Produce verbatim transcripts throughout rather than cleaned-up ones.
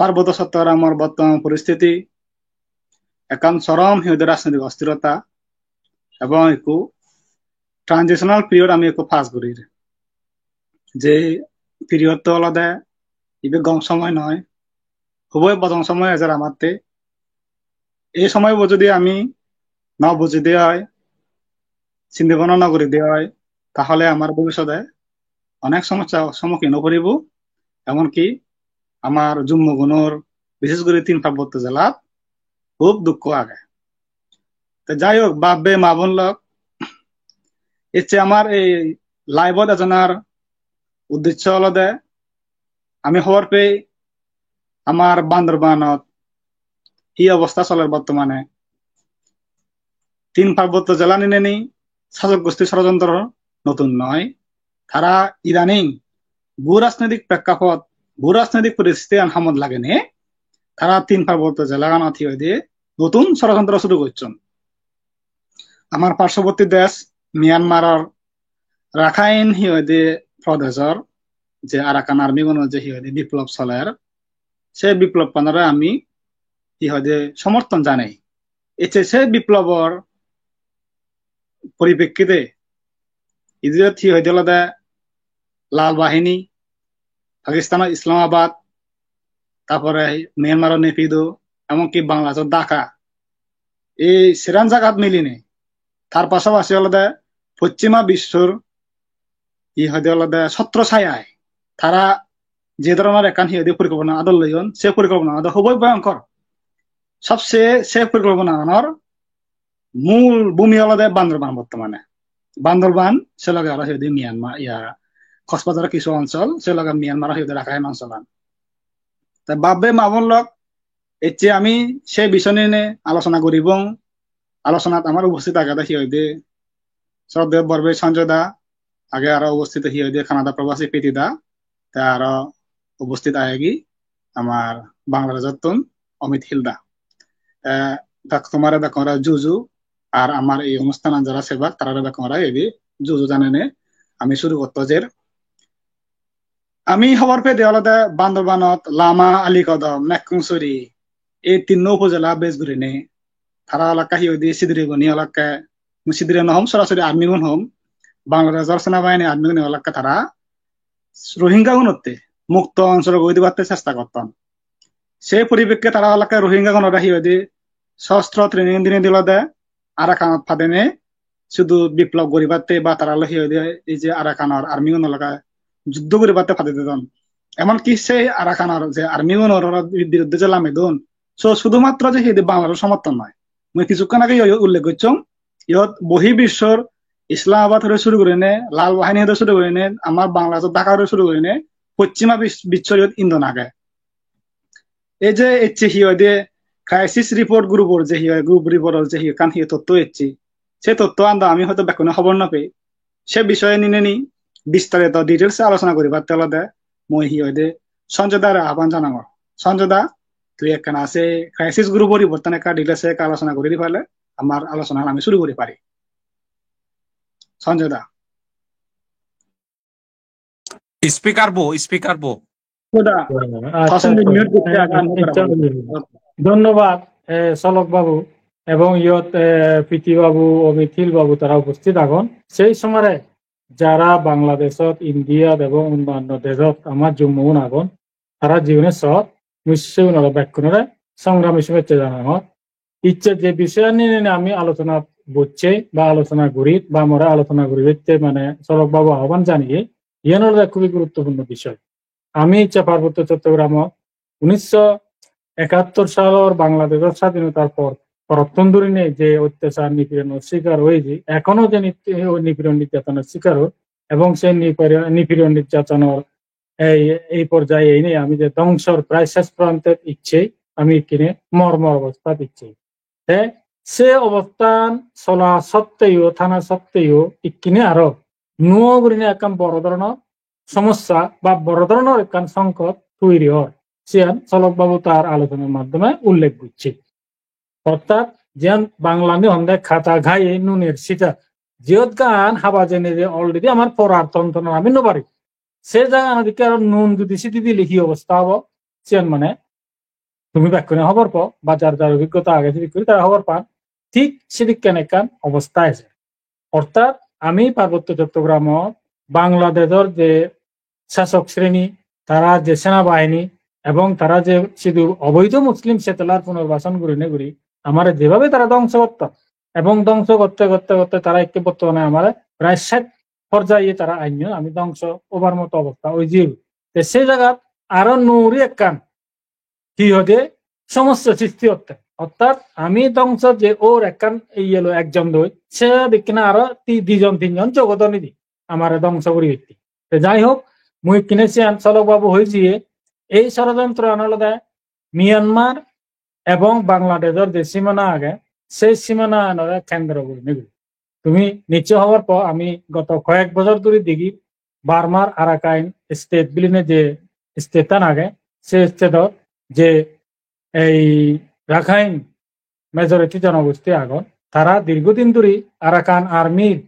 Parbotto Chottogram-or bottoman poristiti, ekkan chorom hi hoide rajnitik osthirota ebong ekku transitional period ami ekku pass gurir. Je period to olode ibe gom somoy noi, huboi bojong somoy ejer amatte. Ei somoybo jodi ami no bujide oi, sinde bhabona no guride oi, tahole amar bobissote onek somossar sommukhin oi poribo, emonki amar Jummo gunor, bishesh guri tin parbotto jelat hub dukko age. Te jai hok, bap-bei ma-bon lok, ecche amar ei live-ot ejonar uddeccho olode ami hobor pei amar Bandarbanot hi obosta soler bortomane. Tin parbotto jela nineni sajok gosti sorojontro notun noi. Tara idaning bhu rajnitik prekkapot, bhu rajnitik poristitiyan hamot lagenei tara tin parbotto jelaganot hi hoide notun sorojontro suru gocchon. Amar parshoboti desh Myanmaror Rakhine hi hoide prodeshor je Arakan Army gunor je hi hoide biplob soler, se biplobbanore ami hi hoide somorthon janei. Ecche se biplobor poripekkite idiot hi hoide olode Lal Bahini, Pakistanor Islamabad, tarpore Myanmaror Naypyidaw, emonki Bangladeshor Dhaka, ei seran jagat milinei tar pasapasi olode poschima bissor hi hoide olode chhotro chayai tara je dhoronor ekkan hi hoide porikolpona adot loyon, se porikolpona adot huboi bhoyonkor. Sobse se porikolponaganor mul bhumi olode Bandarban bortomane. Bandarban, se loge aro hi hoide Myanmar, iya, Cocbazar kisu onchol, se loge Myanmar hi hoide Rakhine oncholan. Te bap-bei ma-bon lok, ecche ami se bisoy niye alochona guribong. Alochonat amar ubosthit agede hi hoide Sroddheyo Borbei Sanjay da, age aro ubosthit hi hoide Canada probasi Priti da, te aro ubosthit agegi amar Bangladesh-ottun Amit Hil da. Eh, tak tomare bekkunore juju, ar amar ei onusthanan jara sebak tarare bekkunore edi juju janene ami suru gotto jer. Ami hobor pede olode Bandarbanot Lama, Alikodom, Mekkungsuri, ei tinno upojela bej gurinei tara olakke hi hoide sidire guni olakke, mui sidire no hom, sorasori army gun hom, Bangladeshor senabahini army gune olakke tara Rohingya gunotte mukto onchol guri dibatte chesta gotton. Se poripekke tara olakke Rohingya gunore hi hoide sostro training dinei dilode Arakanot padenei sudu biplob guribatte ba tara loi hi hoide ei je Arakanor army gunor loge juddo guribatte pade dedon. Emonki se Arakanor je army gunor biruddhe je lamedon, so sudumatro je hi hoide Bangladesh somorthon noi. Mui kisukkan age iyot ullekh gocchong, iyot bohi biশ্বর Islamabad hore suru gurinei, Lal Bahini hore suru gurinei, amar Bangladesh Dhaka hore suru gurinei, poschima bis-, biশ্বর iyot indon age. Ei je ecche hi hoide crisis report group-or je hi hoi, group report-or je hi ekkan hi totto ecche, se totto an do ami hoito bekkune hobor no pei. Se bisoye nineni bistarito details-e alochona guribatte olode mui hi hoide Sanjay dare ahban janangor. Sanjay da, tui ekkana se crisis group-or report-tan ekka details-e ekka alochona guri di pale, amar alochona ami suru guri pari. Sanjay da. Speaker bo, speaker bo. Sanjay da, আচ্ছা, আচ্ছা। Mute করতে আগে আমি ধন্যবাদ, এ, সলক বাবু, এবং ইয়ত, এ, প্রীতি বাবু, অমিত হিল বাবু তারা উপস্থিত আগুন। সেই সময় যারা বাংলাদেশত, ইন্ডিয়াত এবং অন্যান্য দেশত আমার জুম্মুন আগুন, তারা জীবনে সৎ, নিশ্চয়ই ওনারা ব্যাকুণরে সংগ্রামী শুভেচ্ছা জানানো। ইচ্ছে যে বিষয় নিয়ে নিয়ে আমি আলোচনা বুঝছে বা আলোচনা করি বা আমরা আলোচনা করি হচ্ছে মানে সড়ক বাবু আহ্বান জানিয়ে ইয়ে হলো খুবই গুরুত্বপূর্ণ বিষয়। আমি ইচ্ছা পার্বত্য চট্টগ্রাম উনিশশো একাত্তর সালর বাংলাদেশর স্বাধীনতার পর পরত্তন ধরে নিয়ে যে অত্যাচার নিপীড়নের শিকার হয়েছি, এখনো যে নিত-, ওই নিপীড়ন নির্যাতনের শিকার হয় এবং সেই নিপীড়ন, নিপীড়ন নির্যাতনের এই, এই পর্যায়ে এনে আমি যে ধ্বংসর প্রায় শেষ প্রান্তে ইচ্ছে আমি কিনে মর্মর অবস্থা দিচ্ছি। তে সে অবস্থান চলা সত্ত্বেও, থানা সত্ত্বেও ইকিনে আরো নুয়ো গুরিনে একখান বড় ধরনের সমস্যা বা বড় ধরনের একখান সংকট তৈরি হয়। সিয়ান সলক বাবু তার আলোচনার মাধ্যমে উল্লেখ করছে। অর্থাৎ যেন বাংলা নি হন্দে খাতা ঘায়ে নুনের সিটা। জিয়ত গান হাবা জেনে যে already আমার পড়ার তন্তন আমি নো পারি। সে জায়গা না দিকে আরো নুন যদি সিটি দিলে কি অবস্থা হবো? সিয়ান মানে Tumi bekkune hobor po, ba jar jar obhiggota age, sedokke guri tara hobor pan, thik sedokken ekkan obosta ejer. Orthat ami Parbotto Chottogramot Bangladeshor je sasok sreni, tara je senabahini ebong tara je sidu oboidho Muslim settler punarbason gurinei guri amare jebhabe tara dhongso gotton, ebong dhongso gotte gotte gotte tara ekke bortomane amare prai set porjaye tara anyon, ami dhongso obar moto obosta oi jeyegoi. Te se jagat aro nuri ekkan hi hoide somossa sristi otte. Orthat ami dhongso je or ekkan iye loi ekjon loi, se dikkene aro ti-, dijon tinjon jogodon idi amare dhongso guri ditte. Te jai hok, mui ikkine siyan Solok babu hoi jiye, ei sorojontro an olode Myanmar ebong Bangladeshor je simana age, sei simana anore kendro gurinei guri. Tumi nichchoi hobor po, ami goto koyek bojor dhuri degi Burmar Arakan state biline je state an age, se state ot je ei Rakhine majority jonogosti agon, tara dirghodin dhuri Arakan Army-r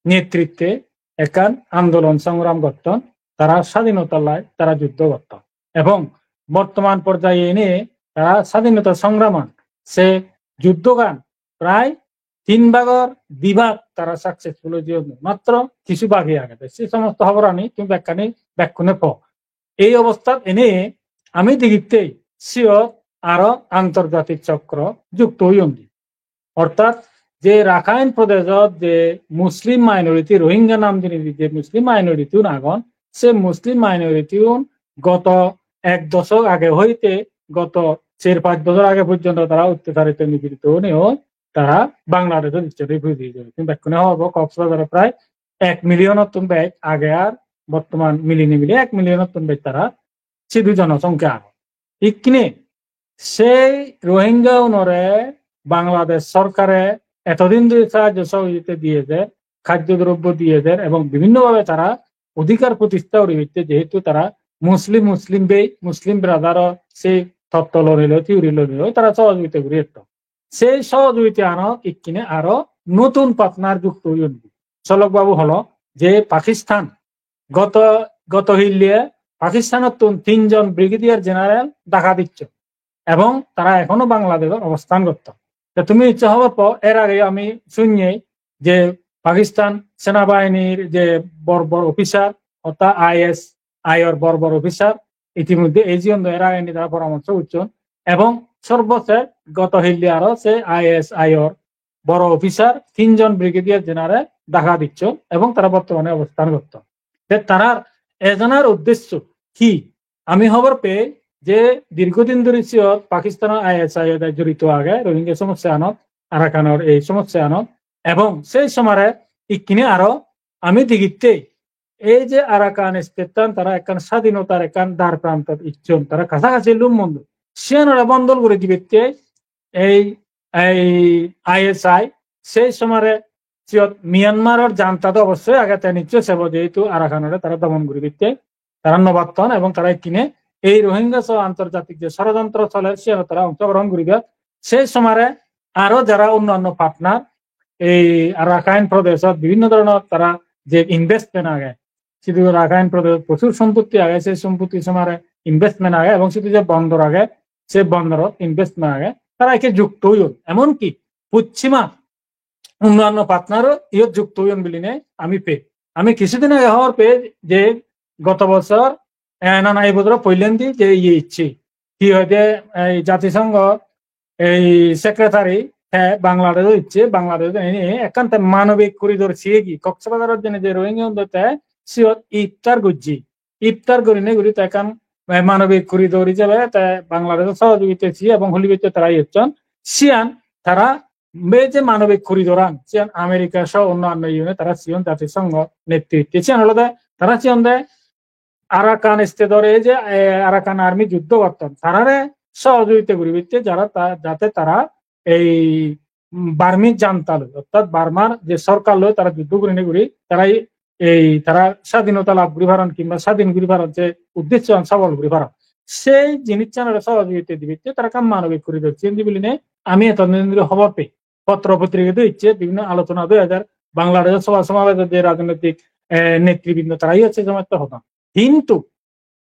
netritte ekkan andolon songram gotton, tara sadhinotar lai tara juddho gotton. Ebong bortoman porjaye ene tara sadhinota songramot se juddhogan prai tin bhagor di bhag tara successful oi jeyon, matro kichu bagi agede. Se somosto hoborani tumi bekkani bekkune po. Ei obostat ene ami degitte siyot aro antorjatik chokro jukto oyondi. Orthat je Rakhine Prodeshot je Muslim minority, Rohingya nam dinei je Muslim minority un agon, se Muslim minority un goto ek doshok age hoite goto ser pach bojor age porjonto tara ottacharito nipirito onei oi tara Bangladeshot icche refugee oi. Tumi bekkune hobor po, Cox's Bazar-ot prai ek million-ottun bej age ar bortoman milinei mili ek million-ottun bej tara sidu jonosongkya agon. Ikkine sei Rohingya unore Bangladesh sorkare etodin dhuri sahajjo sohojogita diye jer, khaddo drobbo diye jer ebong bibhinno bhabe tara odhikar protistha guribatte, jehetu tara Muslim, Muslim bei, Muslim brother-or sei totto lonei loi, theory lonei loi tara sohojogita guri etton. Sei sohojogita anot ikkine aro notun partner jukto oyon. Solok babu holo je Pakistan goto, goto hille Pakistanottun tinjon Brigadier General Dhaka dicchon ebong tara ekhono Bangladeshot obosthan gotton. Te tumi icche hobor po, er age ami sunye je Pakistan senabahinir je bor bor officer, orthat I S I or bor bor officer, itimodhye ei jiyon do er age ni tara poramorso gocchon, ebong sorbosesh goto hille aro se I S I or boro officer tinjon Brigadier General Dhaka dicchon ebong tara bortomane obosthan gotton. Te tarar ejonar uddesho hi? Ami hobor pei je dirghodin dhuri siyot Pakistanor I S I ode jorito age Rohingya somosya anot, Arakanor ei somosya anot, ebong sei somare ikkine aro ami degitte ei je Arakan state-tan tara ekkan sadhinotar ekkan dar prantot icchon, tara kachakachi lummon do. Siyanore bondol guri dibatte ei, ei I S I sei somare siyot Myanmar-or janta do obossoi age, te nichchoi sebo jehetu Arakanore tara domon guri dibatte tara no patton ebong tara ikkine ei Rohingya so antorjatik je sorojontro soler siyanot tara ongshogrohon guribar. Sei somare aro jara onno onno partner ei Rakhine Prodeshot bibhinno dhoronor tara je investment age, sidu Rakhine Prodeshot prochur sompotti age, sei sompotti somare investment age ebong sidu je bondor age, sei bondorot investment age, tara ekke jukto oyon. Emonki poschima onnanno partner-o iyot jukto oyon biline ami pei. Ami kisudin age hobor pei je goto bojor, eh, na na ei bojor poilendi je iye icche, hi hoide, ei Jatisonghor ei secretary, te Bangladesh icche, Bangladesh ene ekkan te manobik corridor siyegi, Cox's Bazar-ot jene je Rohingya undu te siyot iftar gojje, iftar gurinei guri te ekkan, eh, manobik corridor ijebe te Bangladesh-o sohojogita siye ebong holi bette tara iyotton. Siyan tara be je manobik corridor-an, siyan America soho onno onno iyune tara siyon Jatisongho netritte. Siyan olode tara siyon de Arakan state-or ei je, eh, Arakan Army juddho gotton, tarare sohojogita guribatte jara ta-, jate tara ei, mm, Burmese janta loi, orthat Burmar je sorkar loi tara juddho gurinei guri tara ei, ei tara sadhinota lab guri paron kimba sadhin guri paron, je uddeshoan sobol guri paron. Sei jinissanore sohojogita dibatte tara ekkan manobik corridor siyen di biline ami etodin dhuri hobor pei. Potro potrika do icche, bibhinno alochona do ejer, Bangladesh-o sobha somabejot je rajnoitik, eh, netribrindo tara iyot se somosto hodon. Hintu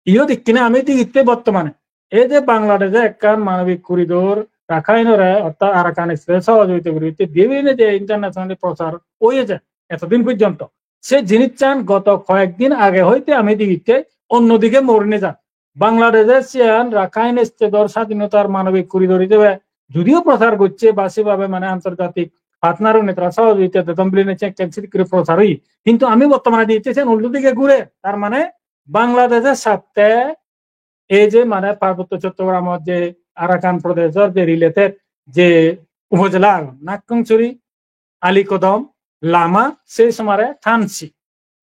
iyot ikkine ami degitte bortomane Ei je Bangladesh-e ekkan manobik koridor Rakhine-ore, orthat Arakan State-e sohojogita guribatte diye bine je internationally prochar oye je etodin porjonto, se jinissan goto koyekdin age hoite ami digitte onnodige mori nejar. Bangladesh-e siyan Rakhine State-or sadhinotar manobik koridor hisebe judiyo prochar gocche ba sebabe mane antorjatik partner-une tara sohojogita dedon biline se ekkan sidikkuri prochar oye. Hintu ami bortomane digitte siyan ulto dige gure. Tar mane Bangladesh-e satte ei je mane Parbotto Chottogramot je Arakan Pradeshor je related je upojela agon, Nakkongchuri, Alikodom, Lama, sei somare Thansi.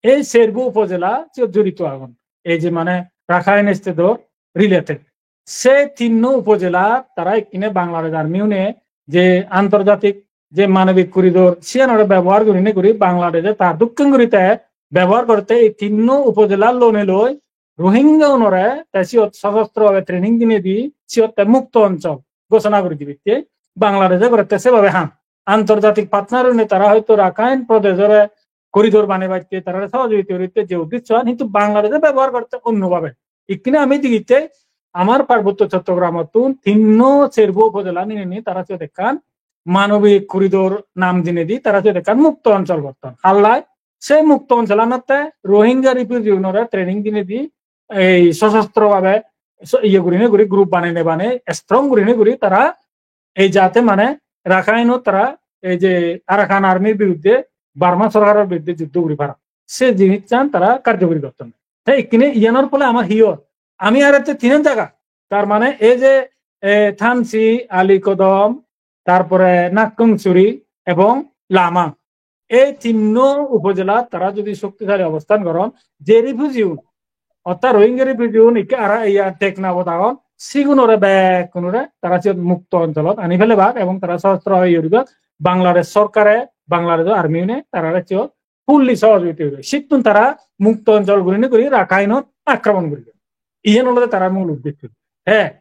Ei serbo upojela siyot jorito agon. Ei je mane Rakhine State-or related. Se tinno upojela tara ikkine Bangladesh Army-une je antorjatik je manobik koridor siyanore bebohar gurine guri Bangladesh-e tar dokken guri te bebohar gorte ei tinno upojela lone loi Rohingya-unore te siyot sosostro bhabe training dinei di siyot te mukto onchol ghosona guri dibatte Bangladesh-e gorette sebabe ham. Antorjatik partner-une tara hoito Rakhine Pradeshore koridor banebatte tarare sohojogita guribatte je uddessoan, hintu Bangladesh-e bebohar gorette onno bhabe. Ikkine ami digitte amar Parbotto Chottogramottun tinno serbo upojela ninei tara siyot ekkan manobik koridor nam dinei di tara siyot ekkan mukto onchol gotton. Hallai se mukto oncholonotte Rohingya refugee-unore training dinei di ei sosostro bhabe so-, iye gurine guri group banei banei strong gurine guri tara ei jate mane Rakhine-ot tara ei je Arakan Army-r biruddhe Burma sorkaror biruddhe juddho guri paron. Se jinissan tara karjokori gotton. Te ikkine iyanor phole amar hi or? Ami ar ette tinen jaga. Tar mane ei je, e, Thansi, Alikodom, tarpore Nakkongchuri ebong Lama. Ei tinno upojela tara jodi shoktisali obosthan goron, je refugee-un, orthat Rohingya refugee-un ikke ara iya Teknafot agon, sigunore bekkunore tara siyot mukto oncholot ani pelebak ebong tara sosostro bhabe iye guribak, Bangladesh sorkare, Bangladesh Army-une tarare siyot fully sohojogita guribo. Sittun tara mukto onchol gurinei guri Rakhine-ot akromon guribo. Iyen olode tarar mul uddesho. He,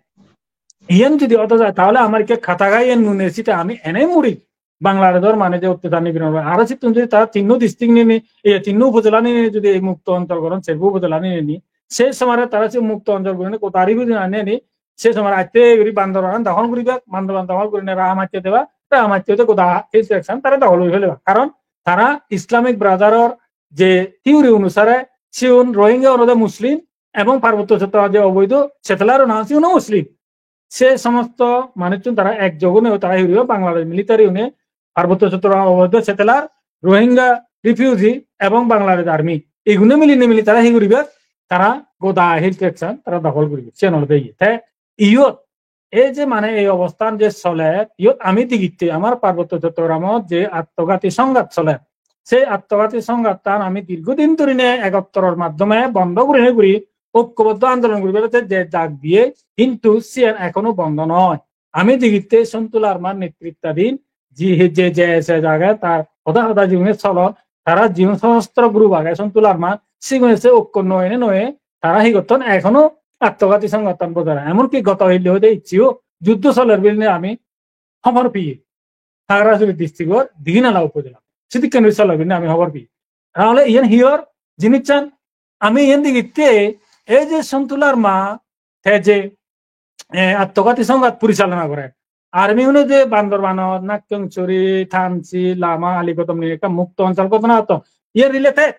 iyen jodi odo jai, tahole amar ikke Kataga iyen nune site ami enei muri Bangladeshor mane je ottechar nipiron oi. Aro sittun jodi tara tinno district ninei, ei tinno upojela ninei jodi ei mukto onchol goron, serbo upojela ninei, se somare tara se mukto onchol gurinei gota ari bujin aneni, se somare atte guri Bandarban dohol guribak, Bandarban dohol gurinei Raha Matti deba, Raha Matti te goda Hill Tracts-an tara dohol guri felebak. Karon tara Islamic Brotherhood-or je theory onusare siun Rohingya olode Muslim ebong Parbotto Chottogram je oboido settler-un agon siuno Muslim. Se somosto manuchun tara ekjog onei tara hi guribo, Bangladesh military-une Parbotto Chottogram oboido settler, Rohingya refugee ebong Bangladesh Army, igune milinei mili tara hi guribo, tara goda Hill Tracts-an tara dohol guribo. Siyan olode iye. Te iyot ei je mane ei obosthan je soler, iyot ami digitte amar Parbotto Chottogramot je attoghati songhat soler, sei attoghati songhattan ami dirghodin dhorine egottoror maddhome bondo gurinei guri okkoboddo andolon guribar je jak diye, hintu siyan ekhono bondo noi. Ami digitte Sontu Larmar netrittadin je, je, je, je age tar hoda hoda jigune solon, tara jigun sosostro group age Sontu Larmar, sigune se okko noyene noye tara hi gotton, ekhono attoghati songhattan bojai. Emonki goto hille hoide iccheyo juddho soler biline ami hobor peye. Khagrasuri district-or Diginala upojela. Sidikken guri soler biline ami hobor peye. Tahole iyen hi or jinissan? Ami iyen digitte ei je Sontu Larma te je, eh, attoghati songhat porichalona gore. Army-une je Bandarbanot, Nakkongchuri, Thansi, Lama, Alikodom ninei ekkan mukto onchol ghosona gotton. Iye related.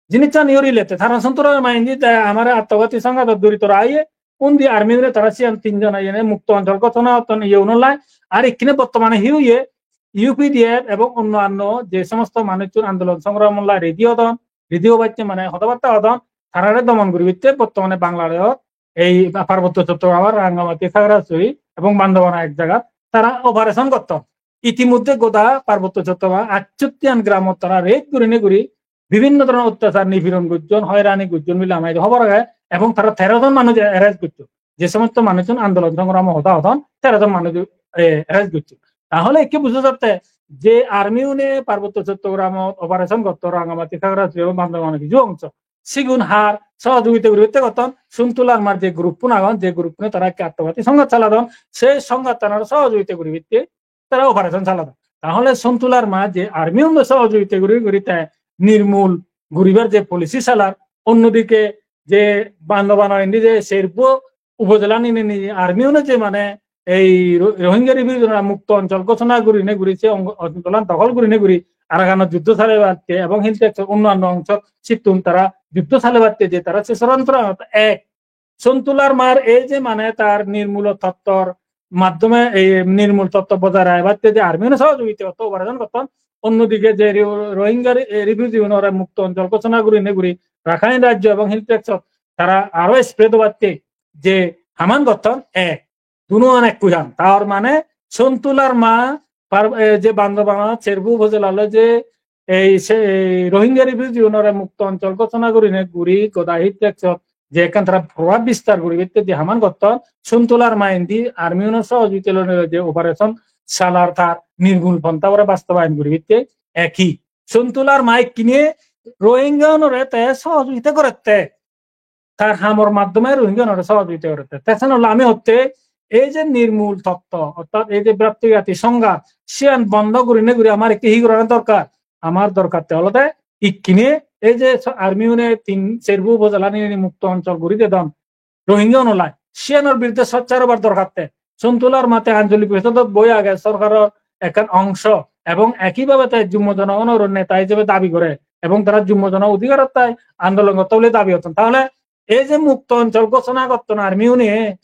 Jinissan iye related. Tara Sontu Larma indi te amare attoghati songhatot dorito rahiye, undi army-une tara siyan tinjon aiyene mukto onchol ghosona gotton iye unolai. Ar ikkine bortomane hi oye, U P D F ebong onnanno je somosto manuchun andolon songramot lai ready odon, ready obatte mane hoda batta odon, tarare domon guribatte bortomane Bangladeshot ei Parbotto Chottogramot Rangamati, Khagrasuri ebong Bandarban ek jagat tara operation gotton. Itimodhye goda Parbotto Chottogramot attottun gramot tara raid gurinei guri bibhinno dhoronor ottachar nipiron gojjon, hoirani gojjon bile amar idu hobor age, ebong tara tero jon manuj arrest gojjon. Je somosto manuchun andolon songramot hoda hodon, tero jon manuj, eh, arrest gojjon. Tahole ikke buja jatte je army-une Parbotto Chottogramot operation gotton Rangamati, Khagrasuri ebong Bandarbanor hissu ongso, sigun har sohojogita guribatte gotton? Sontu Larmar je group-un agon, je group-une tara ikke attoghati songhat saladon, se songhattanor sohojogita guribatte tara operation saladon. Tahole Sontu Larma je army-unore sohojogita guri guri te nirmul guribar je policy salar, onnodike je Bandarbanor indi je serbo upojela ninei ninei army-une je mane ei Ro-, Rohingya refugee-unore mukto onchol ghosona gurinei guri se ong-, oncholan dokhol gurinei guri Arakanot juddho salebatte ebong Hill Tracts-or onnanno ongsot sittun tara juddho salebatte je tara se sorantoranot ek Sontu Larmar ei je mane tar nirmul tottor maddhome, ei nirmul totto bojai ragebatte je army-une sohojogita gotton, operation gotton, onnodige je Ro-, Rohingya re-, e, refugee-unore mukto onchol ghosona gurinei guri Rakhine rajyo ebong Hill Tracts-ot tara aro spread obatte je haman gotton, e, dunoan ekku ham. Tar mane Sontu Larma par-, e, je Bandarbanot Serbu upojela loi je ei se, ei Rohingya refugee-unore mukto onchol ghosona gurinei guri goda Hill Tracts-ot je ekkan tara probab bistar guribatte je haman gotton, Sontu Larma indi army-unor sohojogita loi je operation salar tar nirmul pontha bore bastobayon guribatte ek hi. Sontu Larma ikkine Rohingya-unore te sohojogita gorette. Tar hamor maddhome Rohingya-unore sohojogita gorette. Te senotte ami hotte ei je nirmul totto, ortat ei je bhratrigati songhat, siyan bondo gurinei guri amar ekku hi gorana dorkar? Amar dorkar te olode ikkine ei je so-, army-une tin Serbu upojela ninei mukto onchol guri dedon Rohingya-unore, siyanor biruddhe sochchar obar dorkar te. Sontu Larma te Anjali Parishodot boi age, sorkaror ekkan ongso, ebong ekibhabe te Jummo Jonogonor neta ijebe dabi gore, ebong tara Jummo Jonogo odhikarot tai andolon gotte bole dabi gotton. Tahole ei je mukto onchol ghosona gotton army-une,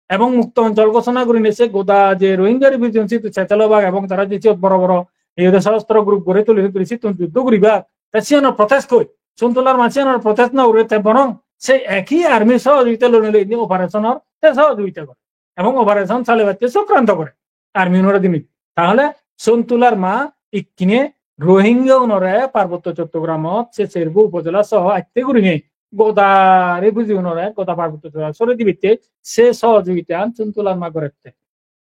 ebong mukto onchol ghosona gurinei se goda je Rohingya refugee-un sidu settle obak ebong tara je siyot boro boro ei je sosostro group gori tuli tuli sittun juddho guribak, te siyanor protest koi? Sontu Larma siyanor protest no guri te borong se ek hi army-r sohojogita loi loi indi operation-or te sohojogita gore. Ebong operation salebatte sokranto gore army-unore dinei. Tahole Sontu Larma ikkine Rohingya-unore Parbotto Chottogramot se Serbu upojela soho atte gurinei goda refugee-unore goda Parbotto Chottogramot sore dibatte se sohojogita-an Sontu Larma gorette.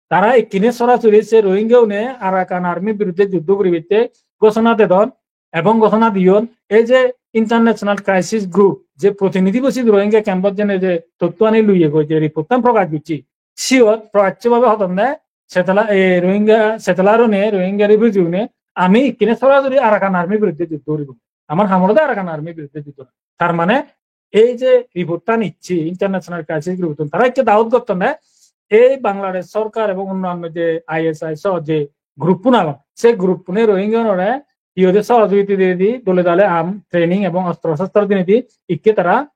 Tara ikkine sorasori se Rohingya-une Arakan Army biruddhe juddho guribatte ghosona dedon ebong ghosona diyon. Ei je International Crisis Group je protinidhi bo sidu Rohingya camp-ot jeinei je totto ani luye goi je report-tan prokash gocche, siyot prokashyo bhabe hodonne settler, e, Rohingya settler-une, Rohingya refugee-une, ami ikkine sorasori Arakan Army biruddhe juddho guribo. Amar ham olode Arakan Army biruddhe juddho. Tar mane ei je report-tan icche International Crisis Group-tun, tara ikke doubt gottonne ei Bangladesh sorkar ebong onnanno je I S I soho je group-un agon, se group-une Rohingya-unore hi hoide sohojogita dinei dole dale arm training ebong ostro shostro dinei ikke tara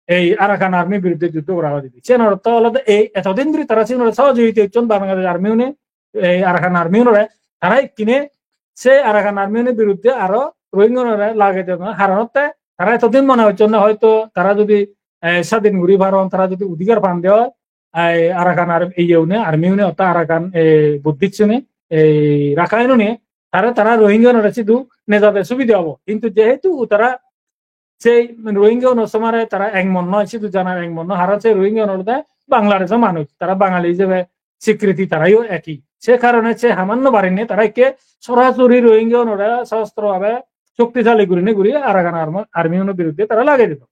ei Arakan Army biruddhe juddho gora hodidi. Siyanor ortho olode ei etodin dhuri tara sigunore sohojogita gocchon Bangladesh Army-une, ei Arakan Army-unore, tara ikkine se Arakan Army-une biruddhe aro Rohingya-unore lagei dedon. Haron otte tara etodin mone gocchon de hoito tara jodi, eh, sadin guri paron, tara jodi udhikar pande oi, ei Arakan Ar-, iye-une, Army-une, orthat Arakan, eh, Buddhist-une, ei Rakhine-une, tara, tara Rohingya-unore sidu nejade subide obo. Hintu jehetu tara sei Rohingya-uno somare tara ekmot noi, sidu janar ekmot noi, haron sei Rohingya-un olode Bangladesh-o manuj, tara Bangali ijebe swikriti tarayo eki. Se karone se haman no parinei tara ikke sorasori Rohingya-unore sosostro bhabe shoktisali gurinei guri Arakan Army-, Army-uno biruddhe tara lagei dilo.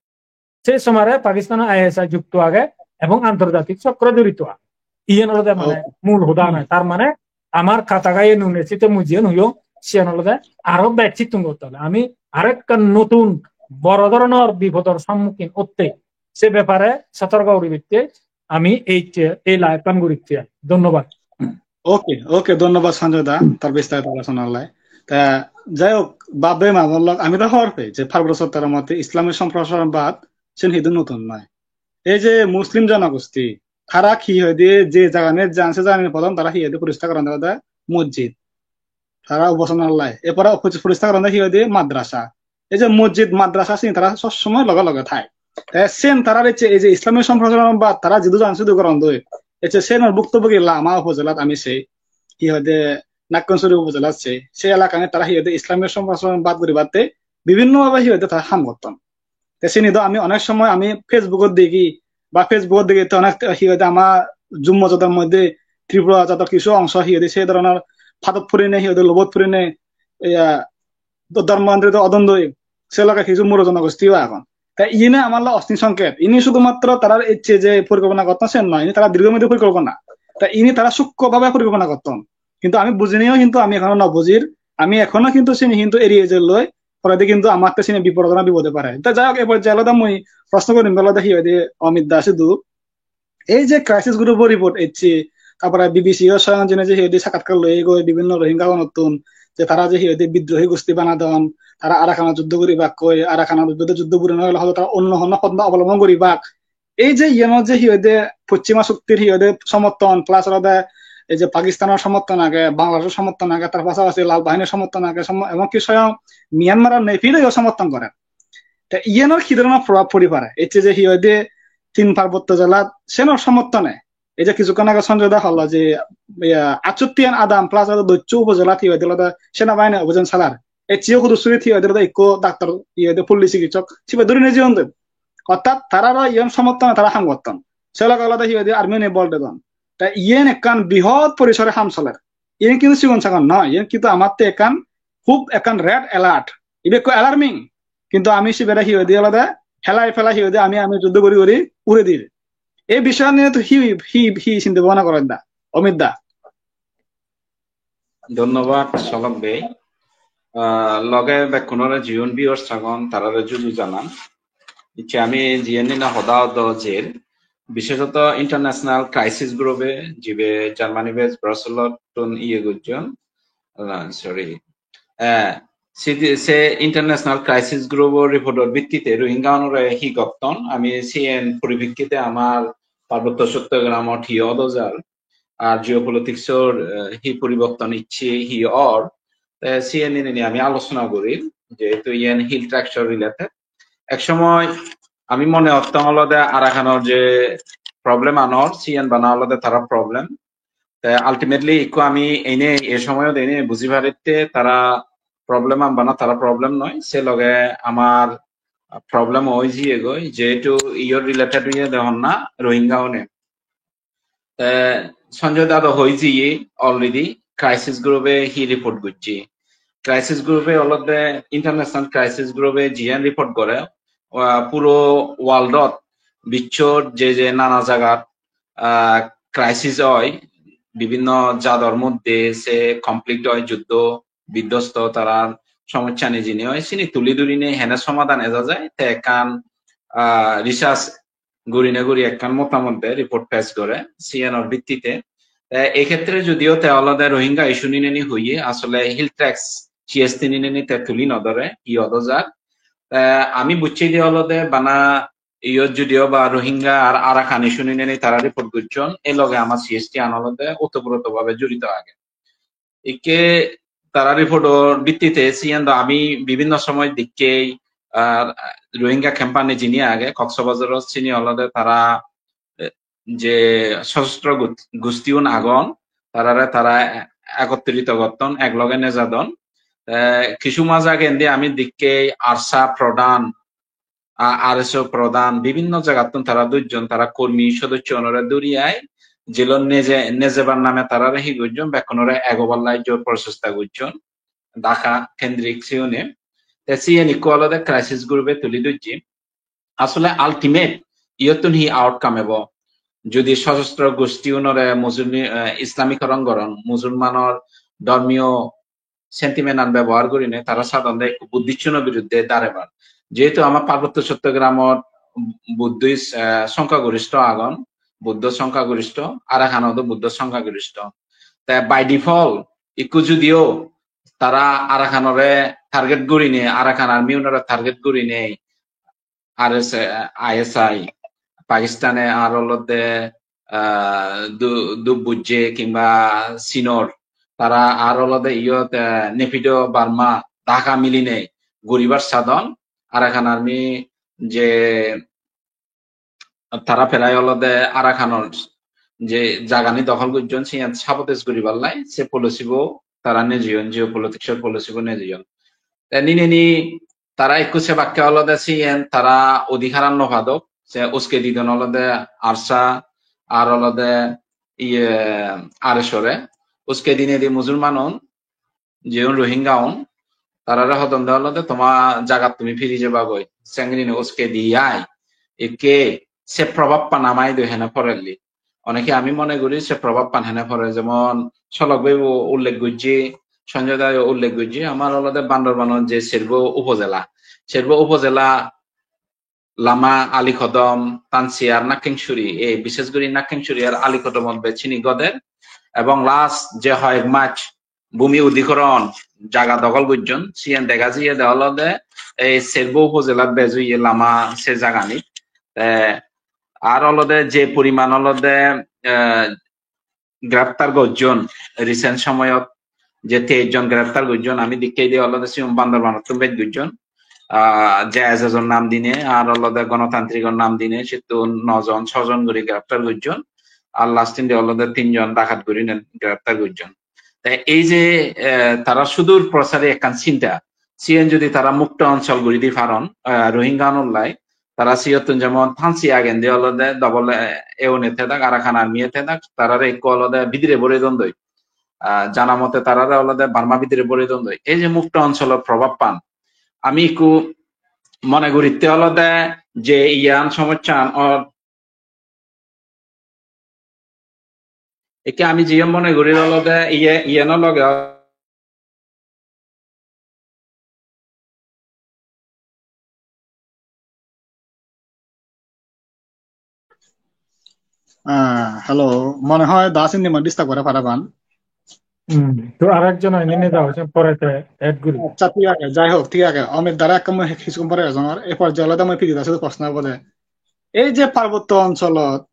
Se somare Pakistan-o I S I jukto age ebong antorjatik chokro jorito age. Iyen olode mane mul hoda noi. Tar mane amar kata gaye nune site mui jiyen hoyong, siyan olode aro bej sittun gotte ole. Ami arekkan notun boro dhoronor bipodor sommukhin otte, se bepare sotorko guribatte ami ei je, ei live-an guritte ai. Dhonnobad. Okay, okay, dhonnobad Sanjoy da, tar bistarito alochonallai. Ta jai hok, bab bei ma bon lok, ami do hobor pei je Parbotto Chottogram-ot Islami somprosarabad siyen hintu notun noi. Ei je Muslim jonogosti, tara hi hoide je jagani jan se jagani podon tara hi hoide poriskar goronde olode mosjid. Tara upasanalay. Erpore poriskar goronde hi hoide madrasa. Ei je mosjid madrasa sini tara sob somoi loge loge thai. Te sen tara ecche ei je Islami somprosarabad tara jidu jan sidu gorondoi. Ecche senor bhuktobhogi lama upojelat ami sei. Hi hoide Nakkansuri upojelat sei. Se elakani tara hi hoide Islami somprosarabad guribatte bibhinno bhabe hi hoide tara ham gotton. Te sini do ami onek somoy ami Facebook-ot degi, ba Facebook-ot degi te onek hi hoide ama Jummo jador moddhe Tripura jador kisu ongso hi hoide se dhoronor padot purinei hi hoide lobot purinei, iya, dho-, dhormo andri do odondoi, se loge kisu muro jonogostiyo agon. Te iyene amar lo osni songket, ini sudumatro tarar ecche je porikolpona gotton sen noi, ini tara dirghomedhi porikolpona. Te ini tara sukko bhabe porikolpona gotton. Hintu ami bujineiyo hintu ami ekhono no bujir, ami ekhono hintu sini hintu eriye jelloi, poredi hintu amatte sini bipod na bipod oi pare. Te jai hok, e porjaye olode mui proshno gorim olode hi hoide Amit da sidu. Ei je crisis group-o report ecche, tarpore B B C-o soyong jene je hi hoide sakatkar loye goi bibinno Rohingya-gunottun, je tara je hi hoide bidrohi gosti banadon, tara Arakanot juddo guribakkoi, Arakanot juddo, juddo guri no ole hodo tara onno honno poddo obolombon guribak. Ei je iyeno je hi hoide poschima shoktir hi hoide somorthon, plus olode ei je Pakistanor somorthon age, Bangladeshor somorthon age, tar pasapasi Lal Bahinir somorthon age, somo-, emon ki soyong Myanmaror Naypyidaw-o somorthon gore. Te iyenor hi dhoronor probab pori pare? Ecche je hi hoide tin parbotto jelat senor somorthone. Ei je kisukkan age Sanjoy da holla je, iya, attotti an adam plus aro dosso upojelat hi hoide olode senabahinine obhijan salar. Eccheyo hudu surit hi hoide olode ikko doctor hi hoide pulli chikitsok sibe dhuri nejeyon de. Orthat tararo iyen somorthone tara ham gotton. Se loge olode hi hoide army-une bol dedon. Ta iyen ekkan bihot porisore ham soler. Iyen kintu sigon sagon noi, iyen kintu amatte ekkan hub ekkan red alert. Ibe ekko alarming. Kintu ami sibere hi hoide olode helai pelai hi hoide ami, ami juddo guri guri ure dir. Ei bisoyan niye to hi, hi, hi sinte bhabona goron da, Amit da? Dhonnobad, Solok bhei. Ah, loge bekkunore jiun viewers agon, tarare juju janan. Icche ami jiyen nina hoda odo jer, biseshoto International Crisis Group-e, jibe Germany based Brussels-ottun iye gojjon, ah, sorry, eh, se, se International Crisis Group-o report-or bittite Rohingya-unore hi gotton, ami siyen poripekkite amar Parbotto Chottogramot hi odo jar, ar geopolitics-or, eh, hi poriborton icche, hi or, te siyen ninei ami alochona gorir, jehetu iyen Hill Tracts-or related. Ek somoy ami mone gottong olode Arakanor je problem anor, siyen bana olode tara problem. Te ultimately ikko ami ene, e somoyot ene buji paritte tara problem an bana tara problem noi, se loge amar problem oi jiyegoi, jehetu iyor related oye de honna Rohingya-une. Te Sanjoy da do hoi jiye already, crisis group-e hi report gocche. Crisis group-e olode International Crisis Group-e jiyan report gore, ah, puro world-ot, bichor je je nana jagat, ah, crisis oi, bibinno jador moddhe se conflict oi, juddo, biddosto, tarar somossani jini oi, sini tuli dhurinei hene somadan eja jai, te ekkan, ah, research gurine guri ekkan motamot de report pes gore, siyanor bittite. Te ei khetre judiyo te olode Rohingya issue nineni hoye, asole Hill Tracts C S T nineni te tuli no dhore, hi odo jar. Te ami bucchei de olode bana iyot judiyo ba Rohingya ar Arakan issue nineni tara report gocchon, ei loge ama C S T an olode otoproto bhabe jorito age. Ikke tara report-or bittite siyan do ami bibinno somoy dikkei, ah, Rohingya camp-ani jini age Cox's Bazar-ot, sini olode tara, eh, je sosostro gut-, gustiun agon, tarare tara ekottrito gotton, ek loge nejadon. Eh, kichu mas age indi ami dikkei ARSA prodhan, a-, R S O prodhan, bibinno jagattun tara dujjon, tara kormi sodosyo unore duri ai, jelo neje, nejebar name tarare hi gojjon, bekkunore egobar lai jor prochesta gojjon, Dhaka kendrik siune. Te siyen ikko olode crisis group-e tuli dujje. Asole ultimate iyottun hi outcome ebo? Judi sosostro gosti unore Musulmi-, eh, Islamikoron goron, Musulmanor dhormiyo sentiment an bebohar gurinei tara sadonde ekko Buddhist-uno biruddhe darebar. Jehetu ama Parbotto Chottogramot Buddhist, eh, songkhagoristho agon, Buddho songkhagoristho, Arakanot o Buddho songkhagoristho. Te by default, ikko judiyo tara Arakanore target gurinei, Arakan Army unore target gurinei, R S I, I S I, Pakistane ar olode, ah, du-, dub bujje kimba Sinor, tara ar olode iyot, eh, Naypyidaw Burma, Dhaka milinei guribar sadon, Arakan Army je tara prai olode Arakanor je jagani dokhol gojjon, siyan sabotage guribar lai, se policy bo tara nejeyon, geopolitics-or policy bo nejeyon. Te nineni tara ekku sebakke olode siyen tara odhikaran no padok, se uske didon olode ARSA ar olode iye R S O-re. Uske dinedi Musulman un, jiun Rohingya un, tarare hodonde olode toma jagat tumi firi jebagoi, sengrini uske di ai. Ikke se probab pan ama idu hene porelli. Oneke ami mone guri se probab pan hene pore, jemon Solok bhei bo ullekh gojje, Sanjoy da o ullekh gojje, amar olode Bandarbanot je serbo upojela, serbo upojela Lama Ali Kodom, Tansi ar Nakeng Suri, ei bishesh guri Nakeng Suri ar Ali Kodomot bej sini goder. Ebong last je hoyek mach bhumi udhikoron jaga dogol gojjon, siyen dega jiyede olode ei Serbo upojelat bej oye lama se jagani. Te ar olode je poriman olode, eh, greptar gojjon, recent somoyot je teis jon greptar gojjon, ami dikkei de olode sigun Bandarbanot bej gojjon. Ah, J S S-or nam dine, ar olode Gonotantrikor nam dine, sittun no jon, so jon guri greptar gojjon. Ar last indi olode tin jon dakat gurine greptar gojjon. Te ei je, eh, tara sudur prosari ekkan chinta, siyen jodi tara mukto onchol guri di paron, eh, Rohingya-unor lai, tara siyottun jemon Thansi agendi olode double, eh, A-une thedak, Arakan Army-e thedak, tarare ekku olode bidire borei dondoi. Ah, jana mote tarare olode Burma bidire borei dondoi. Ei je mukto oncholor probab pan, ami ekku mone guritte olode je iyan somossaan or Ekke ami jiyen mone gurir olode iye, iyen o loge Ah, hello, mone hoi Das indi mui disturb gore parapang. Hmm, to arekjon aini ne jao, sen pore te add guri. Accha, thik age, jai hok, thik age. Amit dare ekka mui hissu pore ejongor. E porjaye olode mui piji dase to proshno obode. Ei je parbotto oncholot